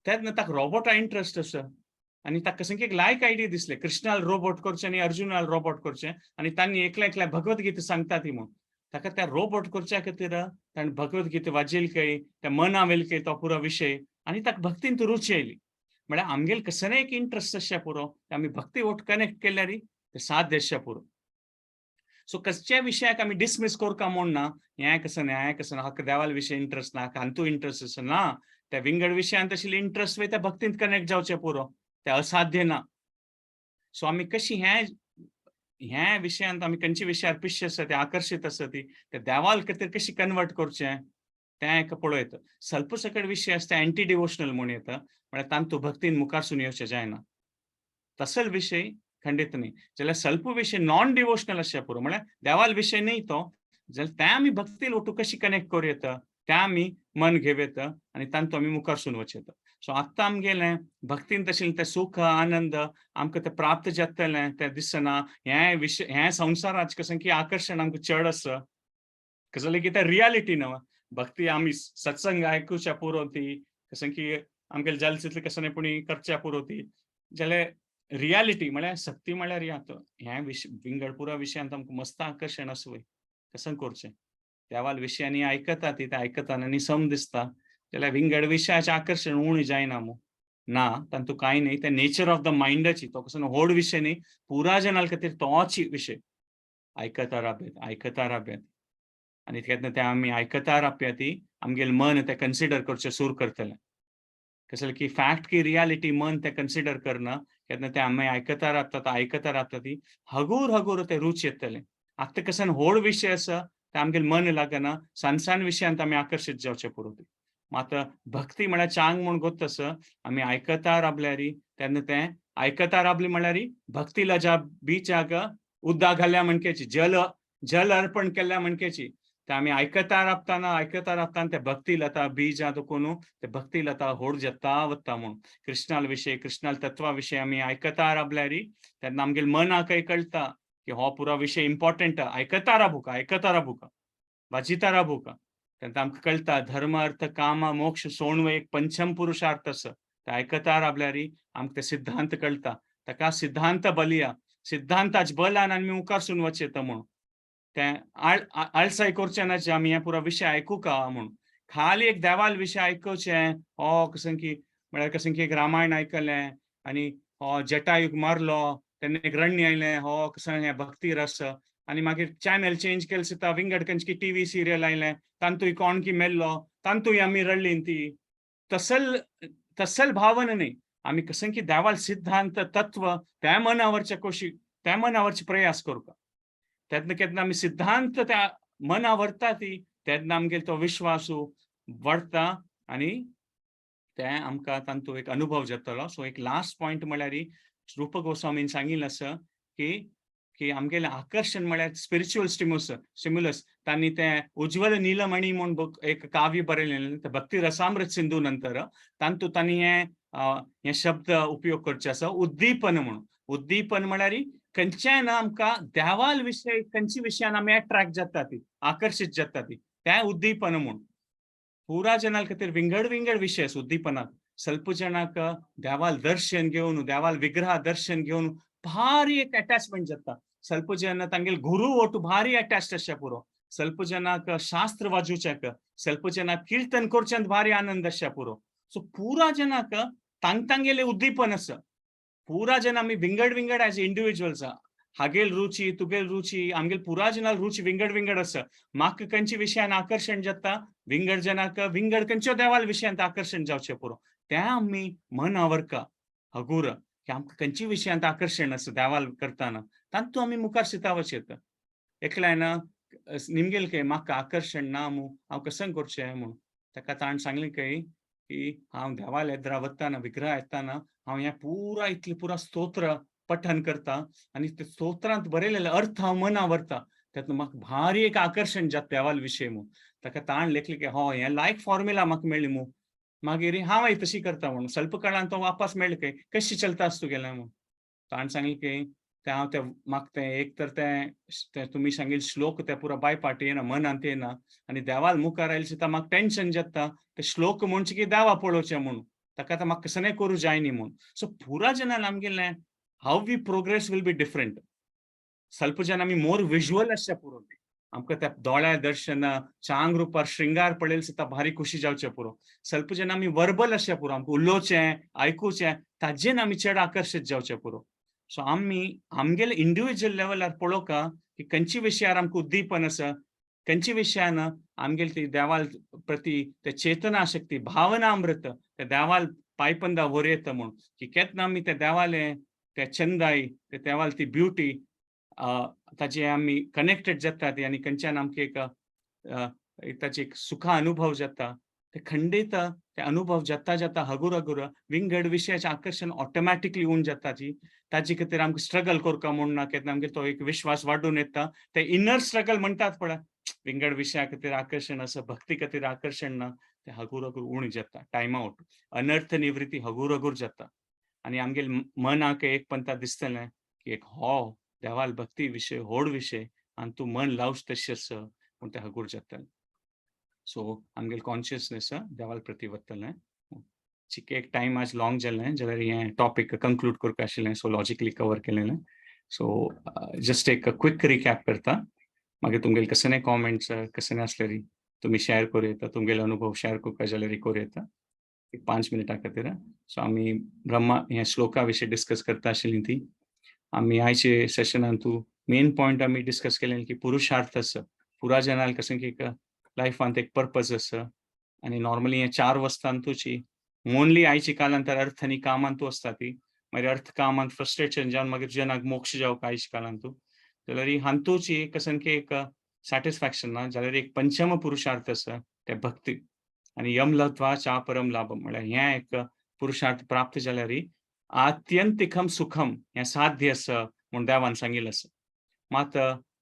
तेन्ना ताका रोबोटा इंट्रस्ट आसा आनी ताका कसं की एक लायक आयडिया दिसले, कृष्णाल रोबोट करचें आनी अर्जुनाल रोबोट करचें आनी तांणी एकल्या एकल्या भगवद गीता सांगता ती म्हूण. ताका त्या रोबोट करच्या खातीर ताणें भगवद गीता वाजेल काय, त्या मना वेल काय तो पुरो विशय आनी ताका भक्तीन रुची आयली. म्हळ्यार आमगेले कसं एक इंट्रस्ट आसच्या पुरो, आमी भक्ती वट कनेक्ट केल्यार ते साध्य आसच्या पुरो. सो कसच्या विशयाक आमी डिसमीस करका म्हूण ना, हें कसं न्हय, हें कसं, हाका देवाल विशय इंट्रस्ट ना, हाका हांतू इंट्रस्ट आसा ना, त्या विंगड विशयांत आशिल्ले इंट्रस्ट वय त्या भक्तींत कनेक्ट जावचें पुरो, ते असाध्य ना. सो आमी कशी हें ह्या विशयांत आमी खंयच्या विशयार पिश्य आसा ते आकर्शीत आसा ती ते देवाल खातीर कशी कन्वर्ट करचें तें एक पळयता. स्वल्प सकट विशय आसता एंटी डिवोशनल म्हूण येता, म्हळ्यार तांतू भक्तीन मुखारसून येवचें जायना, तसल विशय खंडीत न्ही. जाल्यार स्वल्प विशय नॉन डिवोशनल आसच्या पुरो, म्हळ्यार देवाल विशय न्ही तो, जाल्यार तें आमी भक्ती ओटू कशी कनेक्ट करूं येता तें आमी मन घेवं येता आनी तांतू आमी मुखारसून वचूं येता. सो आतां आमगेलें भक्तीन तशें तें सुख आनंद आमकां तें प्राप्त जातलें तें दिसना. हें विशय हें संवसाराचें कसं की आकर्शण आमकां चड आसा, कसं की तें रियालिटी न्हू. भक्ती आमी सत्संग आयकुच्या पुरो ती कसं की आमगेले जाल तितलें कसं न्ही पुणी करच्या पुरो ती, जाल्यार रियालिटी म्हळ्यार सक्ती म्हळ्यार ह्या ह्या विशय विंगड पुरा विशयांत आमकां मस्त आकर्शण आसा वय, कसं करचें देवाल विशयांनी आयकता ती तें आयकता आनी सम दिसता, जाल्यार विंगड विशयाचें आकर्शण उणें जायना मू ना, तातूंत कांय न्ही. तें नेचर ऑफ the मायंडाची तो कसो व्हड विशय न्ही, पुरा जनाल खातीर तोच विशय. आयकता राबयत आयकता राबयत आनी तेन्ना तें आमी आयकता राबया ती आमगेलें मन तें कन्सिडर करचें सुरू करतलें. कसलें की फॅक्ट की रियालिटी मन तें कन्सिडर करना, केन्ना तें आमी आयकता राबता आयकता राबता ती हगूर हगूर तें रूच येतलें. आतां कसो व्हड विशय आसा तें आमगेलें मन लागना, सान सान विशयांत आमी आकर्शीत जावचें पुरो ती. मात भक्ती म्हळ्यार चांग म्हूण गोत्त आसा, आमी आयकता राबल्यारी तेन्ना तें आयकता राबली म्हळ्यार भक्तीला ज्या बीचाक उद्दा घाल्या म्हणकेची, जल जल अर्पण केल्या म्हणकेची, ते आमी आयकता राबताना आयकता राबताना ते भक्ती लता बीजा दुखून ते भक्ती लता होड जाता वता म्हूण. कृष्णाल विशय कृष्णाल तत्वा विशय आमी आयकता राबल्यारी तेन्ना आमगेले मनाकय कळटा की हो पुरो विशय इम्पॉर्टंट. आयकता राबूका आयकता राबूका वाजिता राबूका, तेन्ना आमकां कळटा धर्म अर्थ काम मोक्ष सोणव एक पंचम पुरुषार्थ आसा. ते आयकता राबल्यारी आमकां ते सिद्धांत कळटा, ताका सिद्धांत बलिया सिद्धांताच बलान आमी मुखारसून वचेता म्हूण. तें आळसाय करचें ना आमी हें पुरो विशय आयकुका म्हूण. खाली एक देवाल विशय आयकुचें हो कसं की म्हळ्यार कसं की एक रामायण आयकलें आनी हो जटायूक मारलो तेन्ना एक रण्य आयलें, हो कसं हें भक्ती रस, आनी मागीर चॅनल चेंज केलें सुद्दां विंगड खंयची टीव्ही सिरियल आयलें तांतूय कोण की मेल्लो तांतूय आमी रडलीं ती, तसल तसल भावना न्ही. आमी कसं की देवाल सिद्धांत तत्व त्या मनावरच्या कोशी त्या मनावरचे प्रयास करूका. तेन्ना केन्ना आमी सिद्धांत त्या मना व्हरता ती तेन्ना आमगेलो तो विश्वासू वाडटा आनी तें आमकां तांतू एक अनुभव जातलो. सो एक लास्ट पॉयंट म्हळ्यार रूप गोस्वामीन सांगिल्लें आसा की की आमगेलें आकर्शण म्हळ्यार स्पिरिच्युअल स्टिम्युलस. तांणी तें उज्ज्वल नीलमणी म्हूण एक काव्य बरयलें तें भक्ती रसामृत सिंधू नंतर तांतू तांणी हें हे शब्द उपयोग करचे आसा उद्दीपन म्हणून. उद्दीपन म्हळ्यार खंयच्याय ना आमकां देवाल विशय खंयच्या विशयान आमी एट्रॅक्ट जाता ती, आकर्शीत जाता ती, तें उद्दीपन म्हूण. पुरा जनां खातीर विंगड विंगड विशय आसा उद्दीपनाक. ಸ್ವಲ್ಪ जणांक देवाल दर्शन घेवन, देवाल विग्रह दर्शन घेवन भारी एक अटॅचमेंट जाता. ಸ್ವಲ್ಪ जन तांगेल गुरु ओटू भारी अटॅच्ड आसच्या पुरो. ಸ್ವಲ್ಪ जनाक शास्त्र वाजोवच्याक, ಸ್ವಲ್ಪ जनाक कीर्तन करच्यांत भारी आनंद आसच्या पुरो. सो पुरा जनाक तांग तांगेले उद्दीपन आसा. पुरा जन आमी विंगड विंगड एज इंडिविज्युअल्स, हागेल रुची तुगेल रुची आमगेल पुरा जनाल रुची विंगड विंगड आसा. म्हाका खंयच्या विशयान आकर्शण जाता, विंगड जनाक विंगड खंयच्या देवाल विशयांत आकर्शण जावचें पुरो. तें आमी मनावरका हगूर की आमकां खंयच्या विशयांत आकर्शण आसा देवाल करतना तातूंत आमी मुखार शितावचें येता. एकल्यान निमगेल काय म्हाका आकर्शण ना मू, हांव कशें करचें म्हूण. ताका ताणें सांगलें काय की हांव देवाल येद्रा वतना विग्रह येताना हांव हें पुरा इतलें पुरा स्तोत्र पठन करता आनी ते स्तोत्रांत बरयलेले अर्थ हांव मना व्हरता, तातूंत म्हाका भारी एक आकर्शण जाता देवाल विशय म्हूण. ताका ताण लेखलें की हो हें लायक फॉर्म्युला म्हाका मेळ्ळी मू, मागीर हांव तशी करता म्हणून. ಸ್ವಲ್ಪ काळान तो वापस मेळ्ळें काय कशी चलता आस तुगेलें म्हूण. ताणें सांगलें की तें हांव तें म्हाका तें एक तर तें तें तुमी सांगिल्ले श्लोक ते पुरा बायपाट येना, मनांत येना आनी देवाल मुखार आयले सुद्दां म्हाका टेंशन जाता ते श्लोक म्हणचे की देवा पळोवचें म्हूण, ताका आतां म्हाका कसलें करूं जाय न्ही म्हूण. सो पुरा जनान आमगेलें how we progress will be different. ಸ್ವಲ್ಪ जन आमी मोर विज्युअल आसच्या पुरो, आमकां त्या दोळ्या दर्शन चांग रुपार श्रृंगार पळयले सुद्दां भारी खुशी जावचें पुरो. ಸ್ವಲ್ಪ जन आमी वर्बल आसच्या पुरो, आमकां उलोवचें आयकुचें ताजेन आमी चड आकर्शीत जावचें पुरो. सो आमी आमगेले इंडिविज्युअल लेवलार पळोवका की खंयच्या विशयार आमकां उद्दीपन आसा, खंयच्या विशयान आमगेले ती देवाल प्रती ते चेतना शक्ती भावनामृत ते देवाल पायपंदा व्हर येता म्हूण, की केन्ना आमी त्या देवाले त्या चंदाय ते देवाल ती ब्युटी ताजे आमी कनेक्टेड जाता ती आनी खंयच्यान आमकां एक ताचे एक सुखा अनुभव जाता. ते खंडीत ते अनुभव जाता जाता हगूर हगूर विंगड विशयाचें आकर्शण ऑटोमॅटिकली येवन जाता जी ताजे खातीर आमकां स्ट्रगल करका म्हूण ना. केन्ना आमगेर तो एक विश्वास वाडून येता, ते इनर स्ट्रगल म्हणटात पळय, विंगड विशया खातीर आकर्शण आसा, भक्ती खातीर आकर्शण ना, ते हगूर हगूर उणें जाता. टायम आवट अनर्थ निवृत्ती हगूर हगूर जाता आनी आमगेले मनाक एक पंता दिसतलें की एक हो देवाल भक्ती विशय व्हड विशय आनी तूं मन लावच तशें आसा पूण तें हगूर जातलें. सो आमगेले कॉन्शियसनेस देवाल प्रती वतलें. चिके एक टायम आज लॉंग जालें जाल्यार हें टॉपीक कंक्लूड करपा आशिल्लें, सो लॉजिकली कवर केलेलें. सो जस्ट एक क्विक रिकॅप करता, मागीर तुमगेले कसले कॉमेंट्स कसले आसल्यार तुमी शेअर करूं येता, तुमगेले अनुभव शेअर करपा जाल्यार करूं येता एक 5 मिनटां खातीर. सो आमी ब्रह्मा ह्या श्लोका विशीं डिस्कस करता आशिल्ली ती आमी आयचे सेशनान तूं मेन पॉयंट आमी डिस्कस केलें की पुरुषार्थ आसा पुरा जनाल कशें की एक लायफांत एक पर्पज आसा आनी नॉर्मली हे चार वस्तांतूची ओनली आयच्या काळांत तर अर्थ आनी कामांतू आसता ती, मागीर अर्थ कामांत फ्रस्ट्रेशन जावन मागीर जनाक मोक्ष जावंक आयच्या काळांतू जाल्यार हांतूची कशें की एक सॅटिस्फॅक्शन ना. जाल्यार एक पंचम पुरुषार्थ आसा ते भक्ती आनी यम लब्ध्वा चापरम लाभम, म्हळ्यार हें एक पुरुषार्थ प्राप्त जाल्यार आत्यंतिकम सुखम हें साध्य आसा म्हूण देवान सांगिल्लें आसा. मात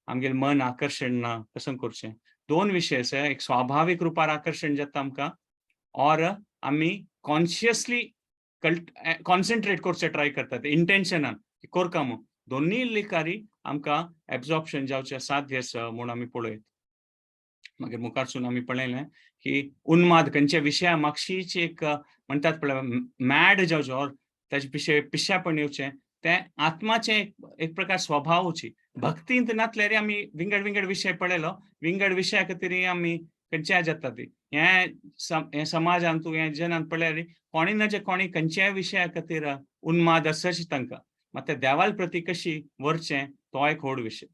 आमगेलें मन आकर्शण ना, कशें करचें? दोन विशय आसा, एक स्वाभावीक रुपार आकर्शण जाता आमकां और आमी कॉन्शियसली कॉन्सन्ट्रेट करचें ट्राय करतात इंटेन्शनान की करका म्हूण. दोन्ही लेखारी आमकां एब्जॉर्प्शन जावचें साध्य आसा म्हूण आमी पळयत. मागीर मुखारसून आमी पळयलें की उन्माद खंयच्या विशया मागशीच एक म्हणटात पळय मॅड जावचें ऑर ताजे पिशे पिश्यापण येवचें, तें आत्माचें एक प्रकार स्वभावची. भक्तींत नातल्यार आमी विंगड विंगड विशय पळयलो, विंगड विशया खातीर आमी खंयच्याय जाता ती हें समाजांत हें जनांत पळयल्यार कोणी ना जे कोणी खंयच्याय विशया खातीर उन्माद आसाच तांकां. मात ते देवाल प्रती कशी व्हरचें तो एक व्हड विशय.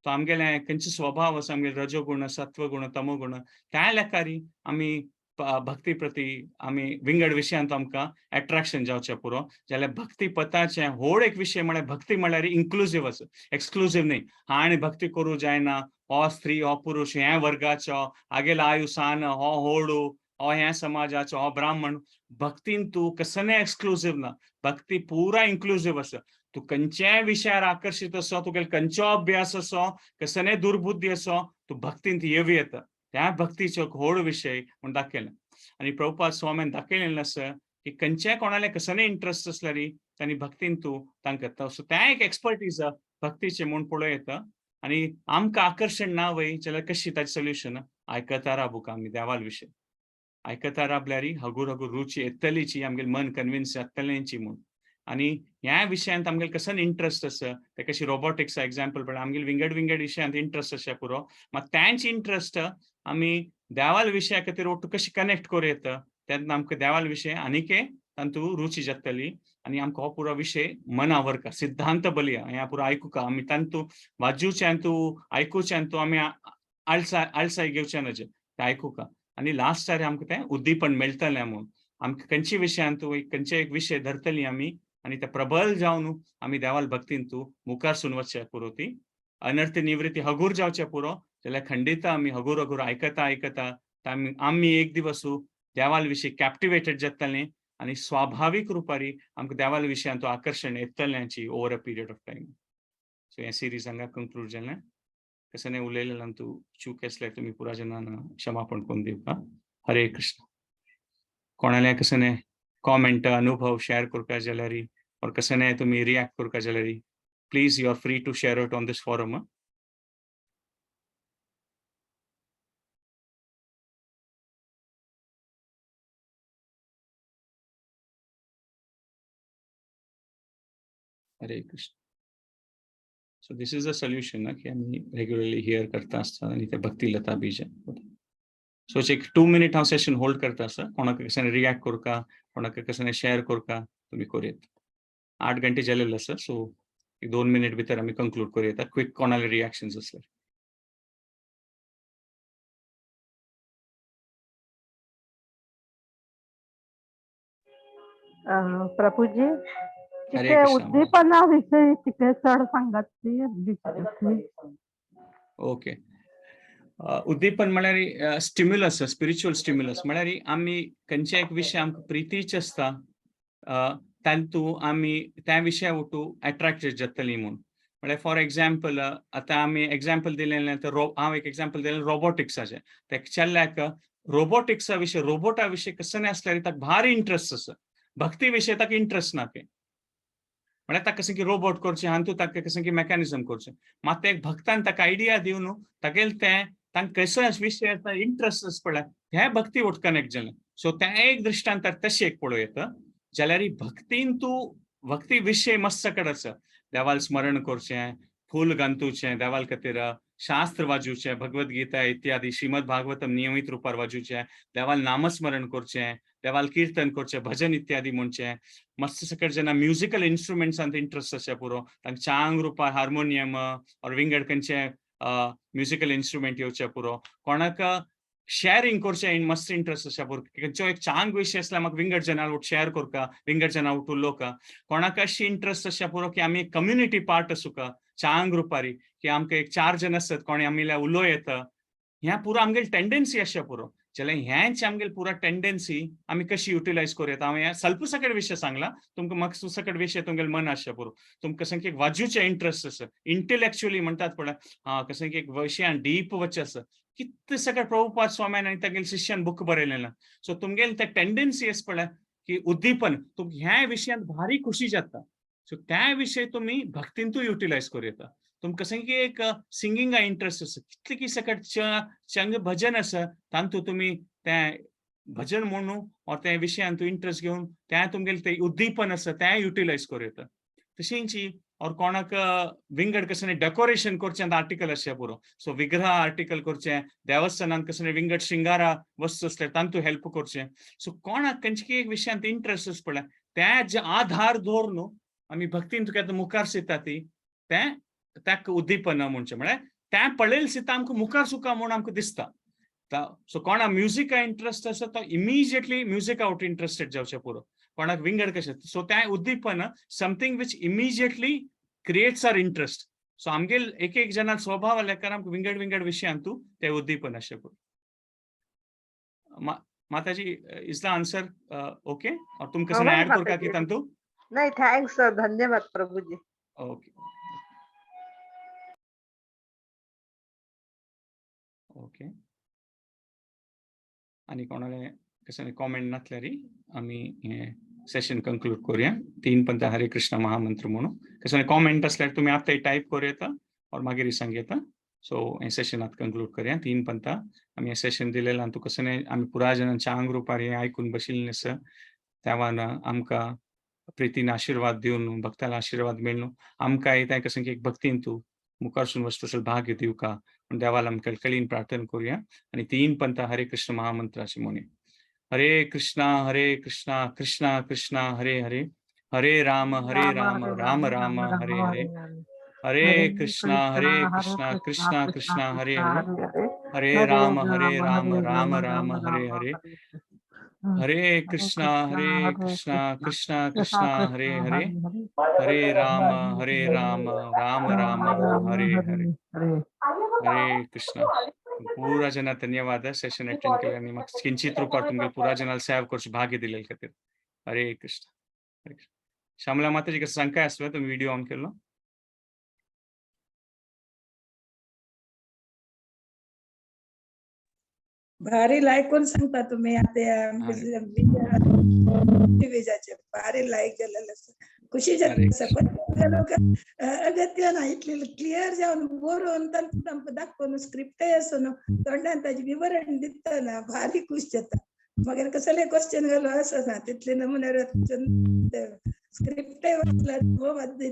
तो आमगेले खंयचो स्वभाव आसा, आमगेले रजोगुण सत्वगुण तमोगुण त्या लेखारी आमी भक्ती प्रती आमी विंगड विशयांत आमकां एट्रॅक्शन जावचें पुरो. जाल्यार भक्ती पथाचें व्हड एक विशय म्हळ्यार भक्ती म्हळ्यार इन्क्लुजीव आसा, एक्सक्लुजीव न्ही. हाणें भक्ती करूं जायना, हो स्त्री हो पुरुष ह्या वर्गाचो, हागेलो आयु सान, हो होडू, हो ह्या समाजाचो, हो ब्राह्मण. भक्तीन तूं कसलें एक्सक्लुजीव ना, भक्ती पुरा इन्क्लुजीव आसा. तूं खंयच्याय विशयार आकर्शीत असो, तुगेलो खंयचो अभ्यास असो, कसने दुर्बुद्धी असो, तूं भक्तींत येवं येता. त्या भक्तीचो एक व्हड विशय म्हूण दाखयला. आनी प्रभुपाद स्वाम्यान दाखयलेलें आसा की खंयच्याय कोणाले कसने इंट्रस्ट आसल्यार तांणी भक्तीन तूं तांकां. सो त्या एक एक्सपर्टीज भक्तीचे म्हूण पळोवं येता. आनी आमकां आकर्शण ना वय जाल्यार कशी ताचें सोल्युशन? आयकता राबूक आमी देवाल विशय आयकता राबल्यारी हगूर हगूर रुची येतलीची, आमगेलें मन कन्विन्स जातलेंची म्हूण. आनी ह्या विशयांत आमगेले कसन इंट्रस्ट आसा ते कशी रोबोटिक्स एग्जाम्पल पळय, आमगेले विंगड विंगड विशयांत इंट्रस्ट आसा पुरो, मात तेंच इंट्रस्ट आमी देवाल विशया खातीर ओटू कशी कनेक्ट करूं येता तेन्ना आमकां देवाल विशय आनीक तातूंत रुची जातली आनी आमकां हो पुरो विशय मना व्हरका. सिद्धांत बलया ह्या पुरो आयकुका आमी तांतू वाजूच्यान तूं आयकुच्यान तूं आमी आळसाय घेवचे नजे तें आयकुका. आनी लास्टार आमकां तें उद्दीपण मेळटलें म्हूण आमकां खंयच्या विशयान तूं खंयचे एक विशय धरतली आमी आनी ते प्रबल जावन आमी देवाल भक्तीन तूं मुखार सून वचचे पुरो, ती अनर्थ निवृत्ती हगूर जावचे पुरो. जाल्यार खंडिता आमी हगूर हगूर आयकता आयकता आमी एक दिवस देवाल विशीं कॅप्टिवेटेड जातलें आनी स्वाभावीक रुपारी आमकां देवाल विशयान तो आकर्शण येतलेंची over a period of time. So हे सिरीज हांगा कंक्लूड जालें. कसं उलयलें तूं चूक आसल्यार तुमी पुरा जनान क्षमापण करून दिवका. हरे कृष्ण. कोणाले कसं कॉमेंट अनुभव शेअर करपा जाल्यार और कसं तुमी रिएक्ट करपा जाल्यार please you are free to share it on this forum. Hare Krishna. So this is a solution की आमी रेग्युलरली here करता आसता आनी ते भक्ती लता बीज. सो एक 2 मिनिट हांव सेशन होल्ड करता आसा. कोणाक कशें रिएक्ट करका, कोणाक कशें शेअर करका तुमी करूं. 8 घंटे जालेले आसा. सो एक 2 मिनिट भितर आमी कंक्लूड करूं येता. क्विक कोणाले रिएक्शन्स आसल्यार. प्रभुजी कितें उद्दीपना विशयी कितें चड सांगात ती. ओके. उद्दीपन म्हळ्यार स्टिम्युलस, स्पिरिच्युअल स्टिम्युलस म्हळ्यार आमी खंयच्या एक विशय आमकां प्रितीच आसता तातूंत आमी त्या विशया वटू एट्रेक्टेड जातली म्हूण. म्हळ्यार फॉर एग्जाम्पल आतां आमी एग्जाम्पल दिलें तर हांव एक एग्जाम्पल दिलें रोबोटिक्साचें. त्या चेडल्याक रोबोटिक्सा विशय, रोबोटा विशय कसलें आसल्यार ताका भारी इंट्रस्ट आसा. भक्ती विशय ताका इंट्रस्ट ना तें. म्हळ्यार ताका कशें की रोबोट करचें आनी तूं ताका कशें की मेकॅनिजम करचें. मात ते भक्तान ताका आयडिया दिवन तागेलें तें तांकां कसो विशय आसा इंट्रस्ट आसा पळय हें भक्ती वट कनेक्ट जालें. सो तें एक दृश्टांत तशें एक पळोवं येता. जाल्यार भक्तीन तूं भक्ती विशय मस्त कडेन आसा. देवाल स्मरण करचें, फूल गांतुचें देवाल खातीर, शास्त्र वाजूचें, भगवद गीता इत्यादी, श्रीमद भागवतम नियमीत रुपार वाजूचें, देवाल नामस्मरण करचें, देवाल कीर्तन करचें, भजन इत्यादी म्हणचें. मस्त सकट जेन्ना म्युजिकल इन्स्ट्रुमेंट्सांत इंट्रस्ट आसा पुरो तांकां चांग रुपार हार्मोनियम ऑर विंगड खंयचे म्युजिकल इन्स्ट्रुमेंट येवचे पुरो. कोणाक शेअरिंग करचें मस्त इंट्रस्ट आसा पुरो. खंयचो एक चांग विशय आसल्यार म्हाका विंगड जनां वट शेअर करका, विंगड जनां वट उलोवका. कोणाक अशी इंट्रस्ट आसा पुरो की आमी कम्युनिटी पार्ट आसूका चांग रुपारी की आमकां एक 4 जण आसत कोणी आमी उलोवं येता. ह्या पुरो आमगेली टेंडन्सी आसा पुरो. जाल्यार हेंच आमगेली पुरा टेंडन्सी आमी कशी युटिलायज करूं येता. हांवें सल्प सकट विशय सांगला तुमकां, म्हाका सकट विशय तुमगेलें मन आसचें पुरो. तुमकां कशें की वाजूचें इंट्रस्ट आसा, इंटलेक्चुअली म्हणटात पळय, हा कशें की एक विशयान डीप वचचें आसा. कितले सकट प्रभुपाद स्वाम्यान आनी तागेले शिष्यान बूक बरयलें ना. सो तुमगेली ते टेंडन्सी आसा पळय की उद्दीपन तुमकां ह्या विशयांत भारी खुशी जाता. सो त्या विशय तुमी भक्तींतूय युटिलायज करूं येता. तुमकां कशें की एक सिंगिंगा इंट्रस्ट आसा, कितले की सकट चंग भजन आसा तातूंत तुमी तें भजन म्हणू ऑर त्या विशयांत इंट्रस्ट घेवन तें तुमगेलें तें उद्दीपन आसा तें युटिलायज करूं येता. तशेंच ऑर कोणाक विंगड कसलें डेकोरेशन करचें आर्टिकल आसचें पुरो. सो विग्रह आर्टिकल करचें, देवस्थानांत कसलें विंगड श्रृंगारा वस्तू आसल्यार तातूंत हेल्प करचें. सो कोणाक खंयचे एक विशयांत इंट्रस्ट आसा पळय त्या आधार दवरून आमी भक्तीन तुका मुखार सिता ती तें ताका उद्दीपन म्हणचें. म्हळ्यार तें पळयलें सिता आमकां मुखार सुका म्हूण आमकां दिसता. सो कोणा म्युजिका इंट्रस्ट आसा तो इमिजिएटली म्युजिका आवट इंट्रस्टेड जावचें पुरो. कोणाक विंगड कशें. सो तें उद्दीपन something which immediately creates our interest. So आमगेल एक एक जणां स्वभाव लेखान आमकां विंगड विंगड विशयांतू तें उद्दीपन आसचें पुरो. माताजी, is the answer okay? Or तुमकां कशें ऍड करता की तातूंत? नाही, thanks sir, धन्यवाद प्रभूजी. Okay okay. आनी कोणाले कसले कॉमेंट नासल्यारी आमी हें सेशन कंक्लूड करूया. तीन पंथ हरे कृष्ण महामंत्र म्हणून. कसले कॉमेंट असल्यार तुमी आतां टायप करूं येता और मागीर सांग येता. सो हें सेशन आतां कंक्लूड करूया. तीन पंथा आमी हें सेशन दिलेलें आनी तुका कसलें आमी पुराय जाणांच्या आंग रुपार हें आयकून बशिल्लें आसा. देवान आमकां प्रितीन आशिर्वाद दिवन, भक्ताला आशिर्वाद मेळ्ळो, आमकां तें कसं एक भक्तीन तूं मुखारसून वचतो तसो भाग्य दिवका म्हूण देवाला आमकां कळकळीन प्रार्थना करूया आनी तीन पंथा हरे कृष्ण महामंत्राची म्हणूया. हरे कृष्णा हरे कृष्णा कृष्णा कृष्णा हरे हरे, हरे राम हरे राम राम राम हरे हरे, हरे कृष्णा हरे कृष्णा कृष्णा कृष्णा हरे हरे, हरे राम हरे राम राम राम हरे हरे, हरे कृष्णा हरे कृष्णा कृष्णा कृष्णा हरे हरे, हरे राम हरे राम राम राम हरे हरे. हरे कृष्णा. पूरा जना धन्यवाद सेशन अटेंड केले आणि मग किंचित रूपार तुमगे पूरा जनाला सेव करचे भाग्य दिलेले खातीर. हरे कृष्ण हरे कृष्ण. श्यामला माताजी, कसं सांग काय आसलो तुम्ही व्हिडिओ ऑन केलो? भारी लायक कोण सांगता तुम्ही आता विजाचे भारी लायक जालेले आसा, खुशी जाता. हरे सगळे लोक अगत्य ना इतले क्लियर जावन बरोवन तांकां दाखोवन स्क्रिप्टय आसा न्हू तोंडान ताजें विवरण दितना भारी खुश जाता. मागीर कसले क्वेश्चन घालो आसना तितले नमुन्यार स्क्रिप्टय वाचला,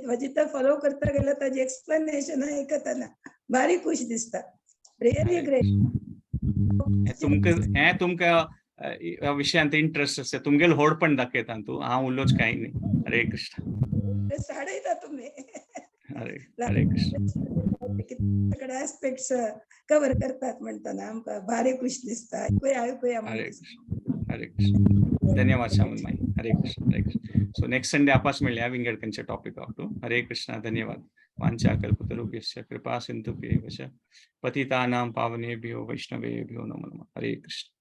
वाजिता फॉलो करता गेल्यार ताजें एक्सप्लेनेशन आयकतना भारी खुश दिसता. Really great. तुमकां हें तुमकां ह्या विशयांत इंट्रस्ट आसा, तुमगेल होडपण दाखयता तूं, हांव उलोच कांय न्ही. हरे कृष्ण. साडयता तुमी. हरे हरे कृष्ण. सगळे आस्पेक्ट्स कवर करतात म्हणताना आमकां भारी खुश दिसता. आयकुया आयकुया. हरे कृष्ण हरे कृष्ण. धन्यवाद श्यामल माई. हरे कृष्ण हरे कृष्ण. सो नेक्स्ट संडे आपास मेळया विंगड खंयच्या टॉपिक. हरे कृष्ण. धन्यवाद. वाञ्छा कल्पतरुभ्यश्च कृपा सिन्धुभ्येव च पतितानां पावनेभ्यो वैष्णवेभ्यो नमो नमः. हरे कृष्ण.